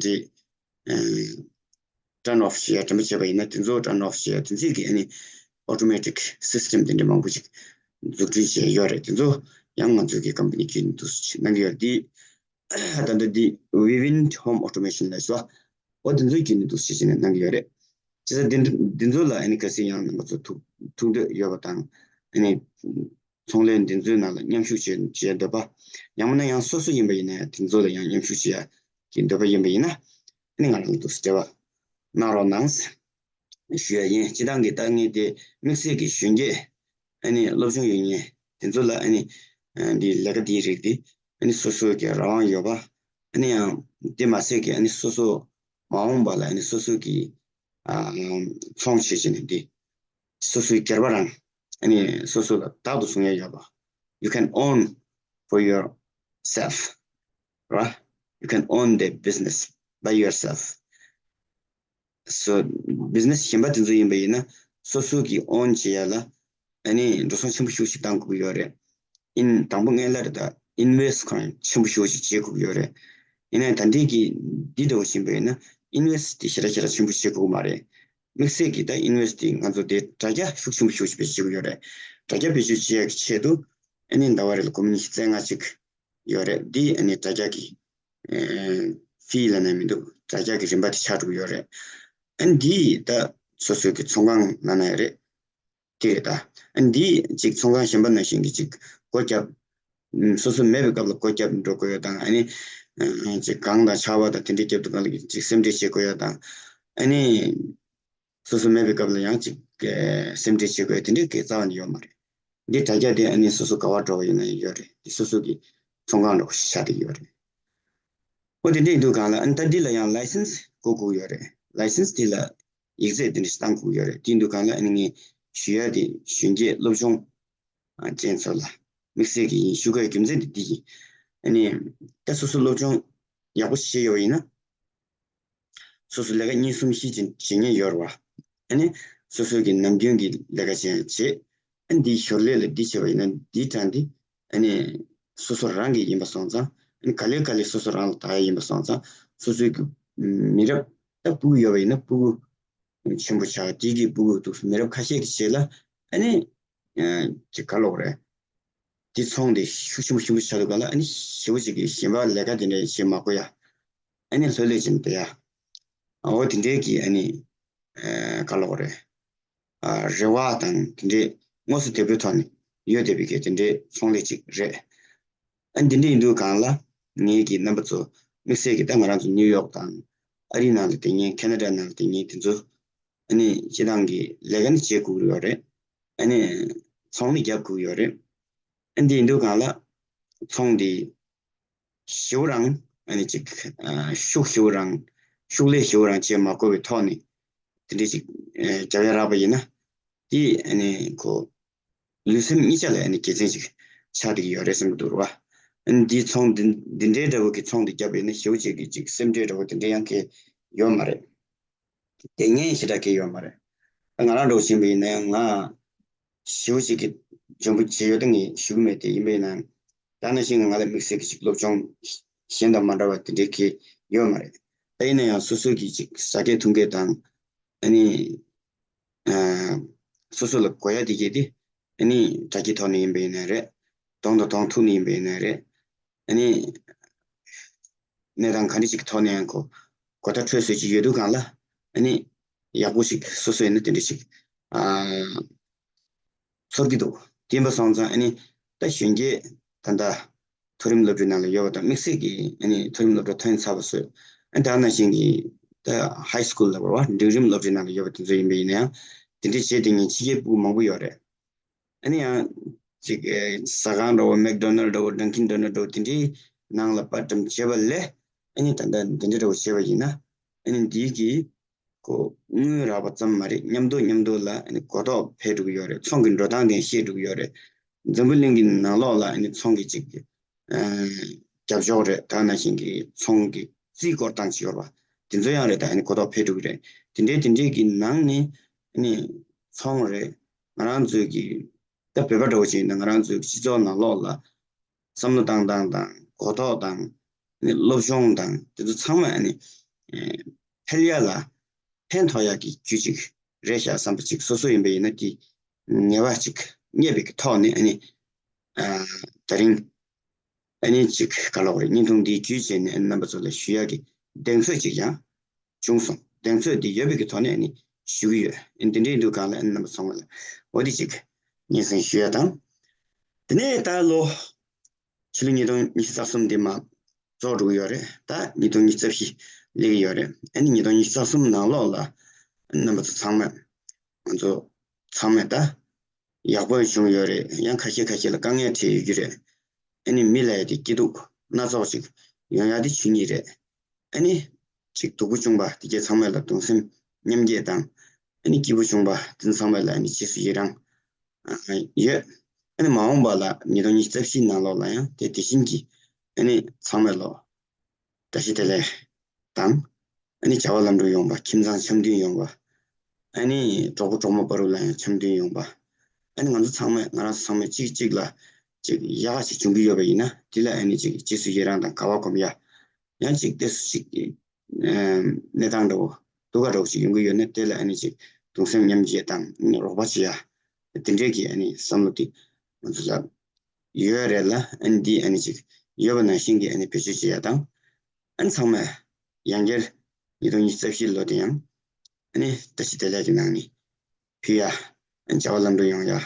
འདྲའི་turn off བྱེད་ཡ་དྲན་པ་བྱས་པ་ཡིན་ན་དེ་ཚོ་turn off བྱེད་ཡ་དེ་ཚོའི་གི་ཨ་ནི་automatic system དེ་འདྲ་མང་པོ་ཞིག་འཛུགས་སྐྲུན་བྱས་ཡོད་རེད། དེ་ཚོ་ཡང་ང་ཚོའི་གི་company གིས་འདུག་སེ་གནང་གི་ཡོད་རེད། འདི་ད་ལྟ་འདི་Vivint Home Automation ལབ་ཤོག་འོ་དེ་ཚོའི་གི་འདུག་སེ་བྱས་ནས་གནང་གི་ཡོད་རེད། བྱས་ཙང་དེ་འདི་ཚོ་ལ་ཨ་ནི་གལ་སྲིད་ཡང་ང་ཚོ་ཐུག་ཐུག་འདོད་ཡོད་པ་དང་ཨ་ནི་ཚོང་ལས་འདི་ཚོའི་ནང་ལ་མཉམ་ཞུགས་བྱེད་བྱེད་འདོད་པ། ཡང་མིན་ན་ཡང་སོ་སོ་ཡིན་པ་ཡིན་ན་ཡང་དེ་ཚོ་ལ་ཡང་མཉམ་ཞུགས་བྱེད་ཡ་གི་འདོད་པ་ཡིན་པ་ཡིན་ན་ཨ་ནི་ང་རང་ལ་འདུག་སེ་འབྲེལ་བ་གནང་རོགས་གནང་ཞུ་ཡ་ཡིན། སྤྱིར་བཏང་གི་ལྟ་ངན་དེ་དམིགས་བསལ་གྱི་གཞོན་སྐྱེས་ཨ་ནི་སློབ་སྦྱོང་ཡོད་མཁན་དེ་ཚོ་ལ་ཨ་ནི་འདི་ལས་ཀ་འདིའི་རིགས་དེ་ཨ་ནི་སོ་སོ་གི་རང་དབང་ཡོད་པ། ཨ་ནི་ཡང་དེ་མ་ཟད་ཀྱི་ཨ་ནི་སོ་སོ་མ་འོངས་པ་ལ་ཨ་ནི་སོ་སོ་གི་ཨ་ཚོང་བྱེད་བྱེད་ནས་འདི་སོ་སོའི་སྒེར་པ་རང་ཨ་ནི་སོ་སོ་ལ་བདག་ཏུ་བཟུང་ཡ་ཡོད་པ། You can own for yourself, right? You can own the business by yourself. So business གཞན་པ་དེ་ཚོ་ཡིན་པ་ཡིན་ན་སོ་སོ་གིས་own བྱེད་ཡ་ལ་ཨ་ནི་འགྲོ་སོང་ཆེན་པོ་ཤུགས་ཤིག་བཏང་དགོས་ཀྱི་ཡོད་རེད། ཨིན་དང་པོ་སྔོན་ལ་རེད་ད་invest ཁོ་རང་ཆེན་པོ་ཤུགས་ཤིག་བྱེད་དགོས་ཀྱི་ཡོད་རེད། ཡིན་ནའི་ད་ལྟའི་གི་འདི་འདྲ་བོ་ཡིན་པ་ཡིན་ན་invest དེ་ཞེ་དྲག་ཞེ་དྲག་ཆེན་པོ་བྱེད་དགོས་ཀྱི་མ་རེད། དམིགས་བསལ་གྱི་ད་invest དེ་ང་ཚོ་དེ་དྲ་རྒྱ་ཤུགས་ཆེན་པོ་ཤུགས་ཤིག་བེད་སྤྱོད་བྱེད་ཀྱི་ཡོད་རེད། དྲ་རྒྱ་བེད་སྤྱོད་བྱེད་ཡ་གི་ཆེད་དུ་ཨ་ནི་ཟླ་བ་རེ་ལ་སྒོར་མོ་ཉི་ཤུ་རྩ་ལྔ་ཅིག་ཡོད་རེད། འདི་ཨ་ནི་དྲ་རྒྱ་གི་ཨེ་fee ལབ་ན་མི་འདུག་དྲ་རྒྱ་གི་རིན་པ་དེ་ཆགས་འགྲོ་གི་ཡོད་རེད། ཨ་ནི་འདི་ད་སོ་སོ་གི་ཚོང་ཁང་ནང་ན་ཡོད་རེད། དེ་རེད་ད། ཨ་ནི་འདི་ཅིག་ཚོང་ཁང་གཞན་པ་ནང་བཞིན་གྱི་ཅིག་སྒོ་བརྒྱབ། ཨམ་སོ་སོ་མེད་པའི་སྐབས་ལ་སྒོ་བརྒྱབ་འགྲོ་དགོས་ཡ་དང་ཨ་ནི་ཨ་ཅིག་གངས་དང་ཆར་པ་དང་དེ་འདྲའི་རྒྱབ་ཏུ་སྒང་ལ་ཅིག་སེམས་ཁྲལ་བྱེད་དགོས་ཡ་དང་ཨ་ནི་སོ་སོ་མེད་པའི་སྐབས་ལ་ཡང་ཅིག་ཨེ་སེམས་ཁྲལ་བྱེད་དགོས་ཡ་དེ་འདྲའི་གི་རྩ་བ་ནས་ཡོད་མ་རེད། འདི་དྲ་རྒྱ་དེ་ཨ་ནི་སོ་སོ་ག་བར་འགྲོ་བ་ཡིན་ན་ཡོད་རེད། འདི་སོ་སོ་གི་ཚོང་ཁང་འདྲ་པོ་ཞིག་ཆགས་བསྡད་ཡོད་རེད། ཨོ་དེ་འདྲ་ཡིན་དུས་སྒང་ལ་ཨ་ནི་ད་འདི་ལ་ཡང་ལའི་སེན་སི་དགོས་དགོས་ཡོད་རེད། ལའི་སེན་སི་དེ་ལ་ཡིག་ཚད་དེ་འདྲ་ཞིག་བཏང་དགོས་ཡོད་རེད། དེ་ཡིན་དུས་སྒང་ལ་ཨ་ནི་ངས་ཞུ་ཡ་དེ་གཞོན་སྐྱེས་སློབ་སྦྱོང་ཅན་ཚོ་ལ་དམིགས་བསལ་གྱི་ཡིན། ཞུ་དགོས་རྒྱུ་མཚན་དེ་འདི་ཡིན། ཨ་ནི་ད་སོ་སོ་སློབ་སྦྱོང་ཡག་པོ་བྱས་ཡོད་པ་ཡིན་ན། སོ་སོ་ལས་ཀ་གཉིས་གསུམ་བཞི་ཅིག་བྱེད་མཁན་ཡོད་རེད་བ། ཨ་ནི་སོ་སོ་གི་ནམ་རྒྱུན་གྱི་ལས་ཀ་བྱས་བྱས། ཨ་ནི་འདིའི་ཞོར་ལས་ལ་འདི་བྱས་པ་ཡིན་ན་འདིའི་གྲངས་འདི་ཨ་ནི་སོ་སོ་རང་གི་ཡིན་པ་སོང་ཙང་། ཨ་ནི་ག་ལེ་ག་ལེ་སོ་སོ་རང་ལ་བདག་ཡ་ཡིན་པ་སོང་ཙང་། སོ་སོའི་གི་མི་རབས་ད་སྤུ་གུ་ཡོད་པ་ཡིན་ན་སྤུ་གུ་ཆེན་པོ་ཆགས། དེ་གི་སྤུ་གུ་འདུག་མི་རབས་ཁ་ཤས་ཀྱི་རྗེས་ལ་ཨ་ནི་ཅིག་ག་ལབ་དགོས་རེད། དེ་ཚོང་དེ་ཤུགས་ཆེན་པོ་ཆེན་པོ་ཆགས་དུས་སྒང་ལ་ཨ་ནི་ཞེ་པོ་ཅིག་གིས་གཞན་པ་ལས་ཀ་དེ་འདྲ་བྱེད་མ་དགོས་ཡ། ཨ་ནི་ལྷོད་ལྷོད་བྱས་ནས་བསྡད་ཡ། འོ་དེ་འདྲའི་གི་ཨ་ནི་ཨ་ག་ལབ་དགོས་རེད། ཨ་རེ་བ་དང་དེ་འདྲའི་དངོས་སུ་དེ་འདྲའི་ཐོག་ནས་ཡོད་བསྡད་པའི་གི་དེ་འདྲའི་ཚོང་ལས་ཅིག་རེད། ཨ་ནི་དེ་འདྲ་ཡིན་དུས་སྒང་ལ་ངེད་ཀྱི་རྣམ་པ་ཚོ་དམིགས་བསལ་གྱི་ད་ང་རང་ཚོ་ནིའུ་ཡོག་དང་ཨ་རིའི་ནང་ལ་བསྡད་མཁན། ཁེ་ན་ཌ་ནང་ལ་བསྡད་མཁན་དེ་ཚོ་ཨ་ནི་སྤྱིར་བཏང་གི་ལས་ཀ་ནི་བྱེད་དགོས་ཀྱི་ཡོད་རེད། ཨ་ནི་ཚོང་ནི་རྒྱབ་དགོས་ཀྱི་ཡོད་རེད། ཨ་ནི་དེ་ཡིན་དུས་སྒང་ལ་ཚོང་དེ་ཞེ་པོ་རང་ཨ་ནི་ཅིག་ཨ་ཤུགས་ཞེ་པོ་རང་ཤུགས་ལས་ཞེ་པོ་རང་བྱེད་མ་དགོས་པའི་ཐོག་ནས་དེ་འདྲ་ཅིག་ཨ་རྒྱབ་ཡ་རག་པ་ཡིན་ན། དེ་ཨ་ནི་ཁོ་ལུས་སེམས་གཉིས་ཆ་ལ་ཨ་ནི་དགེ་མཚན་ཅིག་ཆགས་བསྡད་ཀྱི་ཡོད་རེད་བསམ་གྱི་འདུག་ར། ཨ་ནི་འདི་ཚོང་འདི་འདི་འདྲའི་འདྲ་བོ་གི་ཚོང་འདི་བརྒྱབ་པ་ཡིན་ན་ཞེ་པོ་ཅིག་གི་ཅིག་སེམས་ཁྲལ་འདྲ་བོ་དེ་འདྲ་ཡང་གང་ཡོད་མ་རེད། དེ་ངས་ཞེ་དྲག་གི་ཡོད་མ་རེད། ང་རང་འདྲ་བོ་ཕྱིན་པ་ཡིན་ན་ཡང་ང་ཞེ་པོ་ཅིག་གི་འཇོན་པོ་བྱེད་ཡོད་ད་ངས་ཞུ་གི་མེད། དེ་ཡིན་པ་ཡིན་ན་ད་ནང་བཞིན་ང་ལ་དམིགས་བསལ་གྱི་ཅིག་སློབ་སྦྱོང་གཞན་དང་མ་འདྲ་བ་དེ་འདྲའི་གི་ཡོད་མ་རེད། ད་ཡིན་ན་ཡང་སོ་སོ་གི་ཅིག་ཟ་སྐད་འཐུང་སྐད་དང་ཨ་ནི་ཨ་སོ་སོ་ལ་དགོས་ཡ་དེ་གས་དེ་ཨ་ནི་དྲ་རྒྱའི་ཐོག་ནས་ཡིན་པ་ཡིན་ན་རེད། གདོང་དང་གདོང་ཐུག་ནས་ཡིན་པ་ཡིན་ན་རེད། ཨ་ནི་གནས་སྟངས་ག་འདྲ་ཞིག་གི་ཐོག་ནས་ཡང་ཁོ་གོ་བརྡ་འཕྲོད་སྲོལ་ཅིག་ཡོད་དུས་སྒང་ལ་ཨ་ནི་ཡག་པོ་ཞིག་སོ་སོ་ཡིན་ན་དེ་འདྲ་ཞིག་ཨ་ཚོར་གྱི་འདུག་དེ་ཡིན་པ་སོང་ཙང་ཨ་ནི་ད་གཞོན་སྐྱེས་ད་ལྟ་མཐོ་རིམ་སློབ་གྲྭའི་ནང་ལ་ཡོད་པ་དང་དམིགས་བསལ་གྱི་ཨ་ནི་མཐོ་རིམ་སློབ་གྲྭ་ཐོན་ཚར་བ་ཚོས། ཨ་ད་ནང་བཞིན་གྱི་ད་ཧའི་སི་ཀུལ་ལབ་དགོས་རེད་བ། འབྲིང་རིམ་སློབ་གྲྭའི་ནང་ལ་ཡོད་པ་དེ་ཚོ་ཡིན་པ་ཡིན་ན་ཡང་དེ་འདྲ་བྱས་བསྡད་མཁན་ཕྱི་རྒྱལ་ཕྲུ་གུ་མང་པོ་ཡོད་རེད། ཨ་ནི་ཡང་ཅིག་ཨེ་ཟ་ཁང་འདྲ་བོ་མེག་ཌོ་ནལ་འདྲ་བོ་ཌང་ཀིན་ཌོ་ནལ་འདྲ་བོ་དེ་འདྲའི་ནང་ལ་པར་ཊི་ཊའིམ་བྱས་པ་ལས། ཨ་ནི་ད་ལྟ་འདི་འདྲ་འདྲ་བོ་བྱས་པ་ཡིན་ན་ཨ་ནི་འདིའི་གི་ཁོ་དངུལ་རག་པ་ཙམ་མ་རེད། མཉམ་དུ་མཉམ་དུ་ལ་ཨ་ནི་གོ་རྟོགས་འཕེལ་འགྲོ་གི་ཡོད་རེད། ཚོང་གི་འགྲོ་སྟངས་དེ་ཤེས་འགྲོ་གི་ཡོད་རེད། འཛམ་བུ་གླིང་གི་ནང་ལོགས་ལ་ཨ་ནི་ཚོང་གི་ཅིག་ཨ་རྒྱབ་ཕྱོགས་རེད། ད་ནང་བཞིན་གྱི་ཚོང་གི་རྩིས་སྐོར་སྟངས་ཅིག་ཡོད་པ་དེ་ཚོ་ཡང་རེད། ད་ཨ་ནི་གོ་རྟོགས་འཕེལ་འགྲོ་གི་རེད། དེ་འདྲའི་དེ་འདྲའི་གི་ནང་ནས་ཨ་ནི་ཚོང་རེད། ང་རང་ཚོའི་གི་ད་བོད་པ་འདྲ་བོ་ཅིག་ཡིན་ན་ང་རང་ཚོའི་སྤྱི་ཚོགས་ནང་ལོགས་ལ་བསམ་བློ་བཏང་སྟངས་དང་གོ་རྟོགས་དང་ཨ་ནི་སློབ་སྦྱོང་དང་དེ་ཚོ་ཚང་མ་ཨ་ནི་ཨེ་འཕེལ་ཡ་ལ་ཕན་ཐོགས་ཡག་གི་རྒྱུ་ཅིག་རེད་ཤག་བསམ་པ་ཅིག་སོ་སོ་ཡིན་པ་ཡིན་ན་དེ་ངེས་པ་ཅིག་རྙེད་པའི་གི་ཐོག་ནས་ཨ་ནི་ཨ་ད་རིང་ཨ་ནི་ཅིག་ག་ལབ་དགོས་རེད། བརྙན་ཐུང་འདི་བརྒྱུད་བྱས་ནས་ཨ་ནི་རྣམ་པ་ཚོ་ལ་ཞུ་ཡག་གི་གདེང་ཚོད་ཅིག་ཡང་བྱུང་སོང་། གདེང་ཚོད་འདི་ཡོད་པའི་གི་ཐོག་ནས་ཨ་ནི་ཞུ་གི་ཡོད། ཨ་ནི་འདི་འདྲའི་འདུག་གང་ལ་ཨ་ནི་རྣམ་པ་ཚང་མ་ལ་འོ་འདི་ཅིག་སྙན་སེང་ཞུ་ཡ་དང་། དེ་ནས་ད་ལོ་ཕྱི་ལོ་ཉིས་སྟོང་ཉི་ཤུ་རྩ་གསུམ་འདི་མ་རྫོགས་འགྲོ་གི་ཡོད་རེད། ད་ཉིས་སྟོང་ཉི་ཤུ་རྩ་བཞི་སླེབས་ཀྱི་ཡོད་རེད། ཨ་ནི་ཉིས་སྟོང་ཉི་ཤུ་རྩ་གསུམ་ནང་ལོགས་ལ་རྣམ་པ་ཚོ་ཚང་མས་ང་ཚོ་ཚང་མས་ད་ཡག་པོ་བྱུང་ཡོད་རེད། ཡང་ཁ་ཤས་ཁ་ཤས་ལ་དཀའ་ངལ་འཕྲད་ཡོད་ཀྱི་རེད། ཨ་ནི་མི་ལ་ཡ་དེ་སྐྱིད་སྡུག་སྣ་ཚོགས་ཅིག་ཡོང་ཡག་དེ་ཆོས་ཉིད་རེད། ཨ་ནི་ཅིག་སྡུག་པོ་བྱུང་པ་དེ་གས་ཚང་མས་ལ་གདུང་སེམས་མཉམ་སྐྱེད་དང་། ཨ་ནི་སྐྱིད་པོ་བྱུང་པ་དེ་ཚང་མས་ལ་ཨ་ནི་རྗེས་སུ་ཡི་རང་ཨ་ཡོད། ཨ་ནི་མ་འོངས་པ་ལ་ཉིས་སྟོང་ཉི་ཤུ་རྩ་བཞི་ནང་ལོགས་ལ་ཡང་དེ་དེ་བཞིན་གྱི་ཨ་ནི་ཚང་མས་ལོ་བཀྲ་ཤིས་བདེ་ལེགས་དང་། ཨ་ནི་བྱ་བ་ལམ་འགྲོ་ཡོང་བ། ཁྱིམ་ཚང་འཆམ་མཐུན་ཡོང་བ། ཨ་ནི་གྲོགས་པོ་གྲོགས་མོ་བར་དུ་ལ་ཡང་འཆམ་མཐུན་ཡོང་བ། ཨ་ནི་ང་ཚོ་ཚང་མས་ང་རང་ཚོ་ཚང་མས་གཅིག་གཅིག་ལ་ཅིག་ཡག་ཅིག་བྱུང་གི་ཡོད་པ་ཡིན་ན་དེ་ལ་ཨ་ནི་ཅིག་རྗེས་སུ་ཡི་རང་དང་དགའ་བ་སྒོམ་ཡ། ཡང་ཅིག་དེ་སུ་ཞིག་གི་ཨ་གནས་སྟངས་འདྲ་བོ་སྡུག་ག་འདྲ་བོ་ཞིག་ཡོང་གི་ཡོད་ན་དེ་ལ་ཨ་ནི་ཅིག་གདུང་སེམས་མཉམ་སྐྱེད་དང་རོགས་པ་བྱེད་ཡ། དེ་འདྲའི་གི་ཨ་ནི་བསམ་བློ་དེ་ང་ཚོ་ལ་ཡོད་རེད་ལ། ཨ་ནི་འདི་ཨ་ནི་ཅིག་ཡོད་པ་ནང་བཞིན་གྱི་ཨ་ནི་བེད་སྤྱོད་བྱེད་ཡ་དང་། ཨ་ནི་ཚང་མས་ཡང་བསྐྱར་ཉིས་སྟོང་ཉི་ཤུ་རྩ་བཞི་ལོ་དེ་ཡང་ཨ་ནི་བཀྲ་ཤིས་བདེ་ལེགས་ཀྱི་ནང་ནས་ཕུལ་ཡ། ཨ་ནི་བྱ་བ་ལམ་འགྲོ་ཡོང་ཡ། ཨ་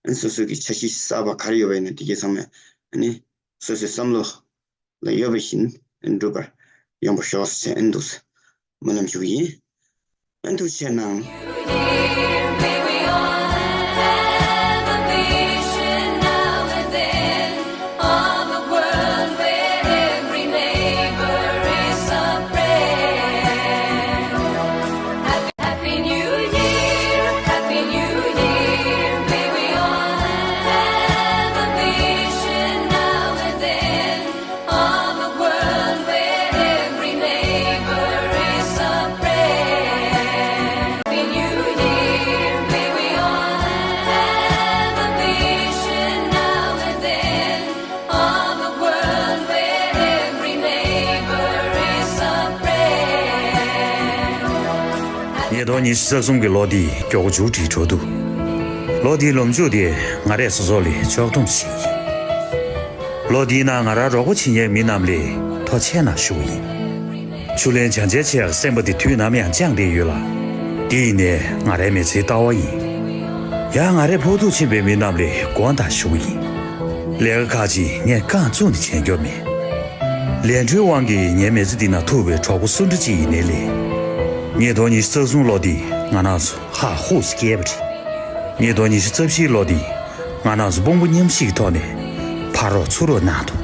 ནི་སོ་སོ་གི་འཆར་གཞི་གསར་པ་ག་རེ་ཡོད་པ་ཡིན་ན་དེ་གའི་ཚང་མས་ཨ་ནི་སོ་སོའི་བསམ་བློ་ལ་ཡོད་པ་བཞིན་འགྲུབ་པར་ཡོང་བར་ཤོག་ཟེར་ཨ་ནི་འདུག་སྨོན་ལམ་ཞུ་གི་ཡིན། ཨ་ནི་ཐུགས་རྗེ་གནང་། ཉིས་སྟོང་ཉི་ཤུ་རྩ་གསུམ་གྱི་ལོ་འདི་མགྱོགས་པོ་མཇུག་སྒྲིལ་འགྲོ་འདུག་ལོ་འདིའི་ལོ་མཇུག་དེ་ང་རས་སོ་སོ་ལ་ཆོག་ཐུན་ཞིག་ཡིན། ལོ་འདིའི་ནང་ང་རང་རོགས་པ་བྱེད་མཁན་མི་རྣམས་ལ་ཐུགས་རྗེ་ཆེ་གནང་ཞུ་བ་ཡིན། ཆུ་ལེན་བྱང་ཆའི་ཆེ་ཡར་སེམས་པ་དེ་དུས་ནམ་ཡང་བཅངས་བསྡད་ཡོད་ལ། འདི་ཡིན་ནའི་ང་རའི་མི་ཚེའི་ལྟ་བ་ཡིན། ཡང་ང་རས་ཕོག་ཐུག་ཕྱིན་པའི་མི་རྣམས་ལ་དགོངས་དག་ཞུ་བ་ཡིན། ལས་ཀ་ཁག་ཅིག་ངས་རྐང་བཙུགས་ནས་བྱེད་རྒྱུ་མེད། ལས་འཕྲོའི་དབང་གིས་ངའི་མི་ཚེ་འདི་ན་ཐུག་པའི་གྲོགས་པོ་སུ་འདྲ་ཅིག་ཡིན་ནའི་ལས། ཉིས་སྟོང་ཉི་ཤུ་རྩ་གསུམ་ལོ་འདི་ང་རང་ཚོ་ཧ་ཧུ་སི་སྐྱེས་པ་རེད། ཉིས་སྟོང་ཉི་ཤུ་རྩ་བཞི་ལོ་འདི་ང་རང་ཚོ་དཔུང་པ་མཉམ་གཤིབ་ཀྱི་ཐོག་ནས་ཕར་རོགས་ཚུར་རོགས་གནང་དུ་